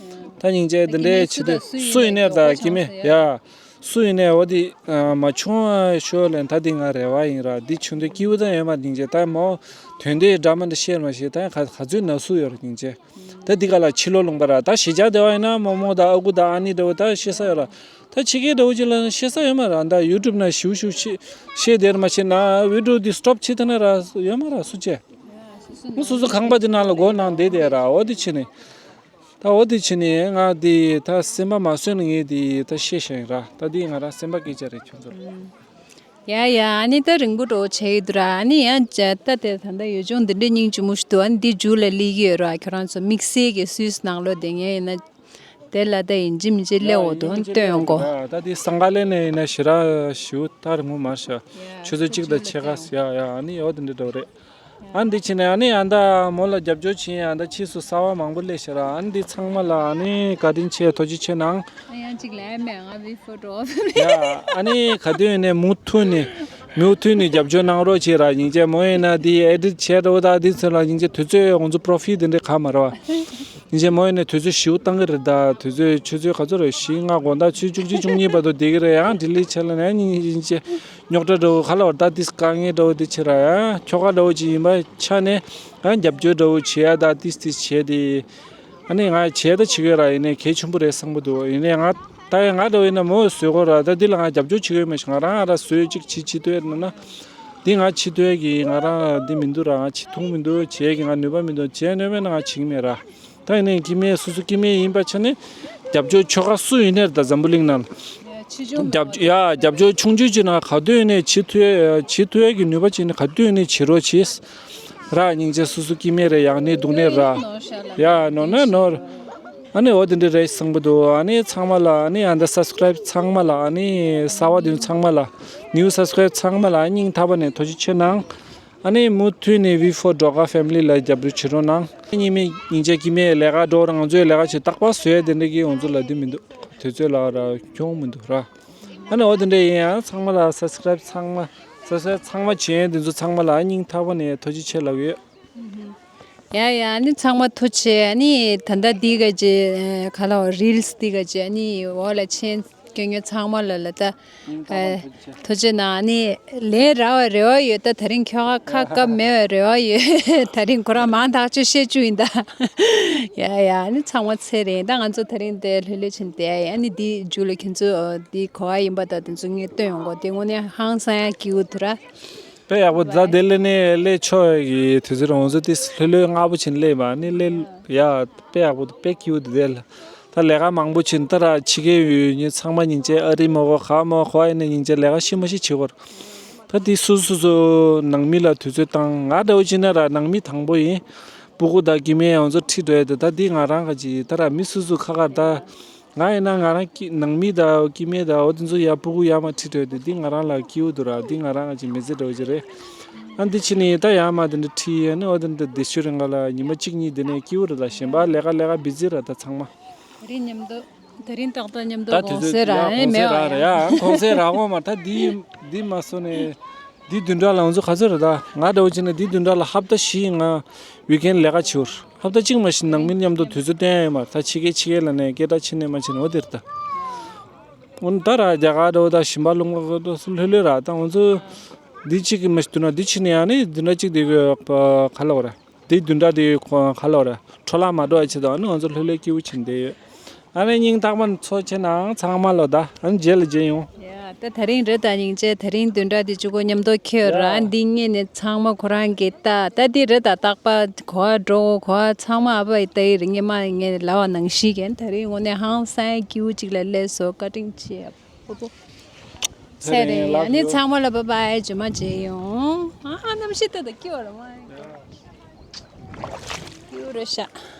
ད་སྙིང་རྗེ་འདི་འདྲའི་བྱེད་དུས་སུ་ཡིན་ནའི་ད་སྐྱེ་དམན་ཡ་སུ་ཡིན་ནའི་འོ་དེ་མ་བྱུང་ཤོག་ལན། ད་འདི་ང་རེ་བ་ཡིན་ར། འདི་བྱུང་དུས་སྐྱིད་པོ་ད་ཡོད་མ་རེད། སྙིང་རྗེ་ད་མོ་དོན་དེ་འདྲ་མ་འདྲ་བཤད་མ་ཤེས། ད་ག་ག་ཚོད་ན་སུ་ཡོད་ར་སྙིང་རྗེ། ད་འདི་ག་ལ་ཕྱི་ལོགས་ལུང་པ་ར། ད་གཞིས་ཆགས་དེ་བ་ཡིན་ན་རྨོ་མོ་དང་ཨ་ཁུ་དང་ཨ་ནེ་འདྲ་བོ་ད་བཤད་ས་ཡོད་ར། ད་ཕྱི་རྒྱལ་འདྲ་བོ་ཅིག་ལ་བཤད་ས་ཡོད་མ་ར། ད་ཡུ་ཊུབ་ནང་ཞིབ་ཞིབ་བཤད་བཤད་དེར་མ་བཤད་ན་བི་ཌི་ཡོ་འདི་སི་ཊོབ་བྱེད་ཐུབ་ན་ར་ཡོད་མ་ར། སུ་བྱས། མི་སོ་སོ་ཁང་པ་དེ་ནང་ལ་སྒོ་ནང་བསྡད་དེ་ར། འོ་དེ་བྱས་ནས་ད་འོ་དེ་བྱས་ནས་ང་དེ་ད་སེམས་པ་མ་བཟོད་ནས་ངས་དེ་ད་བཤད་བཞག་ཡིན་ར། ད་དེ་ང་རང་སེམས་པ་སྐད་ཆ་རེད་ཁྱོད་ཚོ་ལ། ཡ་ཡ། ཨ་ནི་ད་རིང་པོ་འགྲོ་བྱས་ཡོད་འདུག་ར། ཨ་ནི་ཡང་ད་དེ་ད་ལྟ་ཡུལ་ལྗོངས་འདི་འདྲའི་སྙིང་རྗེ་མོ་ཞིག་འདུག་ཨ་ནི་འདི་མཇུག་ལ་སླེབས་ཀྱི་ཡོད་ར། ཁྱོད་རང་ཚོ་དམིགས་བསལ་གྱི་སུད་སི་ནང་ལོགས་བསྡད་མཁན་ཡིན་ན། དེ་ལ་ད་ཡིན་གཅིག་མིན་གཅིག་སླེབས་འོ་དོ་སྟོན་ཡོང་གོ། ད་དེ་སང་ག་ལེ་ནས་ཡིན་ན་ཞེ་དྲག་ཞུ་ཐར་ངོ་མར་ཤ། ཆུ་ཚོད་གཅིག་དང་ཕྱེད་ཀ་ཡ་ཡ། ཨ་ནི་ཡོད་དེ་འདྲ་འགྲོ་རེད། ཨ་འདི་ཕྱིན་ནས་ཨ་ནི་ཨ་ད་མོ་ལ་རྒྱབ་སྐྱོར་བྱེད་ཡ་ཨ་ད་ཕྱིས་སུ་གསར་པ་མང་པོ་སླེབས་ཤག་ར། ཨ་འདི་ཚང་མ་ལ་ཨ་ནི་བཀའ་དྲིན་ཆེ། ཐུགས་རྗེ་ཆེ་གནང་། ཡང་གཅིག་ལས་མེད་ང་བི་ཕོ་ཏོ། ཡ་ཨ་ནི་ག་དུས་ནས་མུ་མཐུད་ནས་མུ་མཐུད་ནས་རྒྱབ་སྐྱོར་གནང་རོགས་བྱེད་ར། སྙིང་རྗེ། མོ་ཡིན་ན་འདི་ཨེ་ཌིཊ་བྱས་འགྲོ་ད་འདི་ཚོ་ལ་སྙིང་རྗེ། དུས་ཚོད་ང་ཚོ་པོ་རོ་ཕིཊ་འདི་འདྲ་ག་མ་ར་བ། སྙིང་རྗེ། མོ་ཡིན་ན་དུས་ཚོད་ཞིའུ་བཏང་གི་རེད། ད་དུས་ཚོད་ཆུ་ཚོད་ག་ཚོད་རེད། བཞི་ལྔ་དགོང་དག་ཆུ་བཅུ་གཅིག་བཅུ་གཉིས་བར་དུ་བསྡད་ཀྱི་རེད། ཡང་ཌི་ལི་ཊི་བྱས་ལ་ནས་སྙིང་རྗེ། རྙོག་དྲ་འདྲ་བོ་ག་ལ་བར་ད་ཏིས་དཀའ་ངལ་འདྲ་བོ་དེ་ཆེ་ར། ཡང་ཁྱོ་ག་འདྲ་བོ་ཅིག་ཡིན་པ་ཆ་ནས་ཡང་རྒྱབ་སྐྱོར་འདྲ་བོ་བྱེད་ཡ་ད་ཏིས་ཏིས་བྱས་ཏེ། ཨ་ནི་ང་བྱས་ད་བྱེད་ཀྱི་ཡོད་ར། ཡིན་ནའི་གལ་ཆེན་པོ་རེད་བསམ་གྱི་འདུག་ཡིན་ནའི་ང་ད་ཡང་ང་འདྲ་བོ་ཡིན་ན་མོ་བཟོས་གོ་ར། ད་འདི་ལ་ང་རྒྱབ་སྐྱོར་བྱེད་ཀྱི་ཡོད་མེད་ཞིག་ང་རང་ཨ་ར་བཟོས་ཅིག་བྱེད་ཅི་ཐུབ་ཡ་ན་ན། འདི་ང་བྱེད་ཐུབ་ཡ་གི་ང་རང་འདི་མི་འདུག་ར། ང་བྱེད་ཐུབ་མི་འདུག་བྱེད་ཡ་གི་ང་ནུས་པ་མི་འདུག་བྱེད་ནུས་མེད་ན་ང་བྱེད་ཀྱི་མེད་ར། ད་ཡིན་ནའི་སྐྱེ་དམན་སོ་སོ་སྐྱེ་དམན་ཡིན་པ་ཆ་ནས་རྒྱབ་སྐྱོར་ཁྱོ་ག་སུ་ཡིན་ནའི་རེད། ད་འཛམ་བུ་གླིང་ནང་ཆེ་ཆུང་རྒྱབ་ཡ་རྒྱབ་སྐྱོར་ཆུང་ཆུང་ཅིག་ན་ག་དུས་ཡིན་ནའི་བྱེད་ཐུབ་ཡ་བྱེད་ཐུབ་ཡ་གི་ནུས་པ་ཅིག་ནི་ག་དུས་ཡིན་ནའི་བྱེད་རོགས་བྱེད་ར། སྙིང་རྗེ། སོ་སོ་སྐྱེ་དམན་རེད། ཡག་ནི་སྡུག་ནི་ར། ཡ་ནོར་ན་ནོར། ཨ་ནི་འོ་དེ་འདྲ་རེད་བསམ་གི་འདུག་ཨ་ནི་ཚང་མ་ལ་ཨ་ནི་ཨ་ད་སབ་སི་ཀ་རའིབ་ཚང་མ་ལ་ཨ་ནི་གསར་པ་དེ་ཚང་མ་ལ་ནིའུ་སབ་སི་ཀ་རའིབ་ཚང་མ་ལ་སྙིང་ཐག་པ་ནས་ཐུགས་རྗེ་ཆེ་གནང་། ཨ་ནི་མུ་མཐུད་ནས་ཝི་ཕོར་སྒྲོལ་དཀར་ཕེ་མི་ལི་ལ་རྒྱབ་སྐྱོར་བྱེད་རོགས་གནང་། སྙིང་མི་སྙིང་རྗེ་སྐྱེ་དམན་ལས་ཀ་འགྲོ་ར། ང་ཚོའི་ལས་ཀ་བྱེད་རྟག་པར་བཟོ་ཡ་དེ་འདྲ་གི་ང་ཚོ་ལ་འདི་མི་འདུག་དུས་ཚོད་ལ་ར་ཁྱོང་མི་འདུག་ར། ཨ་ནི་འོ་དེ་འདྲ་ཡིན་ཡང་ཚང་མ་ལ་སབ་སི་ཀ་རའིབ་ཚང་མ་སབ་སི་ཀ་རའིབ་ཚང་མ་བྱེད་ཡ་དེ་ཚོ་ཚང་མ་ལ་སྙིང་ཐག་པ་ནས་ཐུགས་རྗེ་ཆེ་ལབ་ཡོད། ཡ་ཡ། ཨ་ནི་ཚང་མ་ཐུགས་རྗེ་ཆེ། ཨ་ནི་ད་ལྟ་འདི་ག་ཅེ་ག་ལ་རིལ་སི་འདི་ག་ཅེ་ཨ་ནི་འོག་ལ་མཆན་སྐྱོན་མཁན་ཚང་མ་ལ་ལ་ད་ཐུགས་རྗེ་གནང་། ཨ་ནི་ལན་རག་པའི་རེ་བ་ཡོད། ད་དེ་རིང་ཁྱོ་ག་ཁ་བཀབ་མེད་པའི་རེ་བ་ཡོད། དེ་རིང་ཁོ་རང་མང་ཐག་ཆོད་བཤད་རྒྱུ་ཡིན་ད། ཡ་ཡ། ཨ་ནི་ཚང་མ་ཚེ་རིང་། ད་ང་ཚོ་དེ་རིང་དེ་ལྷོད་ལྷོད་བྱས་ནས་བསྡད་ཡ་ཡིན། ཨ་ནི་འདི་མཇུག་ལ་ཁྱེད་ཚོ་འདི་གོ་བ་ཡིན་པ་ད་དེ་ཚོ་ངས་སྟོན་ཡོང་གོ། དེ་དངོས་གནས་ཧང་སང་ཡ་སྐྱིད་པོ་འདུག་ར། དཔེ་ཡག་པོ། ད་དེ་ལས་ནས་སླེབས་ཆོག་གི་དུས་ཚོད་རང་ཚོ་དེ་ལྷོད་ལྷོད་སྔ་པོ་ཕྱིན་སླེབས་པ་ནི་སླེབས་ཡ་དཔེ་ཡག་པོ་འདུག་དཔེ་སྐྱིད་པོ་འདུག་དེ་ལ་ད་ལས་ཀ་མང་པོ་ཕྱིན་ད་ར་ཕྱི་རྒྱལ་ཡུལ་ནི་ཚང་མ་སྙིང་རྗེ། ཨ་རི་མ་གོ་ག་མ་གོ་ཨ་ནི་སྙིང་རྗེ་ལས་ཀ་ཤི་མ་ཤི་བྱེད་དགོས་ར། ད་དེ་སོ་སོ་སོ་ནང་མི་ལ་དུས་ཚོད་བཏང་། ང་འདྲ་བོ་བྱས་ན་ར་ནང་མི་དང་པོ་ཡིན། སྤུ་གུ་དང་སྐྱེ་དམན་ཡང་ཚོ་ཁྲིད་འགྲོ་ཡ་དེ་ད་དེ་ང་རང་ག་ཅིག་ད་ར་མི་སོ་སོ་ཁ་ཁར་ད། ང་ཡིན་ན་ང་རང་སྐྱེ་ནང་མི་དང་སྐྱེ་དམན་དང་འོ་དེ་ཚོ་ཡ་སྤུ་གུ་ཡར་མར་ཁྲིད་འགྲོ་ཡ་དེ་འདི་ང་རང་ལ་སྐྱིད་པོ་འདུག་ར། འདི་ང་རང་ཅིག་མི་ཚེ་འདྲ་བོ་ཅིག་རེད། ཨ་འདི་ཕྱི་ནས་ད་ཡར་མར་དེ་འདྲ་ཁྲིད་ཡས་ནི་འོ་དེ་འདྲ་དེ་ཤུ་རིང་ག་ལ་ཉི་མ་གཅིག་གཉིས་དེ་ནས་སྐྱིད་པོ་རེད། ད་གཞན་པ་ལས་ཀ་ལས་ཀ་བི་ཛི་ར་ད་ཚང་མ། དེ་རིང་མཉམ་དུ་དེ་རིང་ཏག་ཏག་མཉམ་དུ་ད་དེ་གོང་ཚོད་ཚེ་ར་ཡ་ཨེ་གོང་མེད་ཚོད་བ་ར་ར་ཡ། ཡ་གོང་ཚོད་ར་གོང་མ་ད་འདི་འདི་མ་སོང་ནས། འདི་བདུན་ཕྲག་ལ་ང་ཚོ་ག་ཚོད་རེད། ད་ང་འདྲ་བོ་བྱས་ན་འདི་བདུན་ཕྲག་ལ་ཧབ་ཏ་བཞི་ང་ཝིག་ཨེན་ལས་ཀ་བྱེད་འོར། ཧབ་ཏ་གཅིག་མ་ཞིག་ནང་མི་མཉམ་དུ་དུས་ཚོད་བཏོན་ཡ་ཡོད་མ་རེད། ད་ཕྱི་རྒྱལ་ཕྱི་རྒྱལ་ལ་ནས་སྐད་གྲགས་ཕྱིན་ནས་མ་ཕྱིན་ནས་འོ་དེ་རེད་ད། འོ་ད་ར་རྒྱ་གར་འདྲ་བོ་ད་ཞིམ་པ་ལུང་པ་ལྷོད་ལྷོད་ར། ད་ང་ཚོ་འདི་གཅིག་གི་མ་ཞིག་འདུག་ན་འདི་ཕྱི་ནས་ཡང་ནི་བདུན་ཕྲག་གཅིག་དེ་གི་ག་ལ་བ་ར། དེ་བདུན་ཕྲག་དེ་ཁོ་ཁ་ལོ་རེད། འཕྲོ་བརླག་མ་འགྲོ་བ་ཆེད་དུ་ཨ་ནི་ང་ཚོ་ལྷོད་ལྷོད་སྐྱིད་པོ་བྱས་བསྡད་ཡོད། ཨ་ནི་སྙིང་ཐག་པ་ནས་ཐུགས་རྗེ་ཆེ་གནང་ཚང་མ་ལོ། ད་ཨ་ནི་རྗེས་ལ་མཇལ་ཡོང་། ཡ་ད་དེ་རིང་རེད། ད་སྙིང་རྗེ། དེ་རིང་བདུན་ཕྲག་དེ་གཅིག་པོ་མཉམ་དུ་འཁྱེར་ར། ཡ་འདི་ངེད་ནས་ཚང་མ་ཁོ་རང་གི་ལྟ་ད་འདི་རེད། ད་རྟག་པར་གོ་བ་འགྲོ་གོ་བ་ཚང་མ་ཨ་ཕ་ཡི་ལྟ་ཡི་རིང་ངེད་མ་ངེད་ལབ་པ་ནང་བཞིན་གྱི་དེ་རིང་དངོས་གནས་ཧང་སང་སྐྱིད་པོ་ཅིག་ལ་སླེབས་སོང་། བཀའ་དྲིན་ཆེ། ཚེ་རིང་། ཨ་ནི་ཚང་མ་ལ་བྷའི་བྷའི། རྗེས་མ་མཇལ་ཡོང་། ཨ་གནམ་གཤིས་ལྟ་ད་སྐྱིད་པ་རེད་མ། སྐྱིད་པོ་རེད་ཤག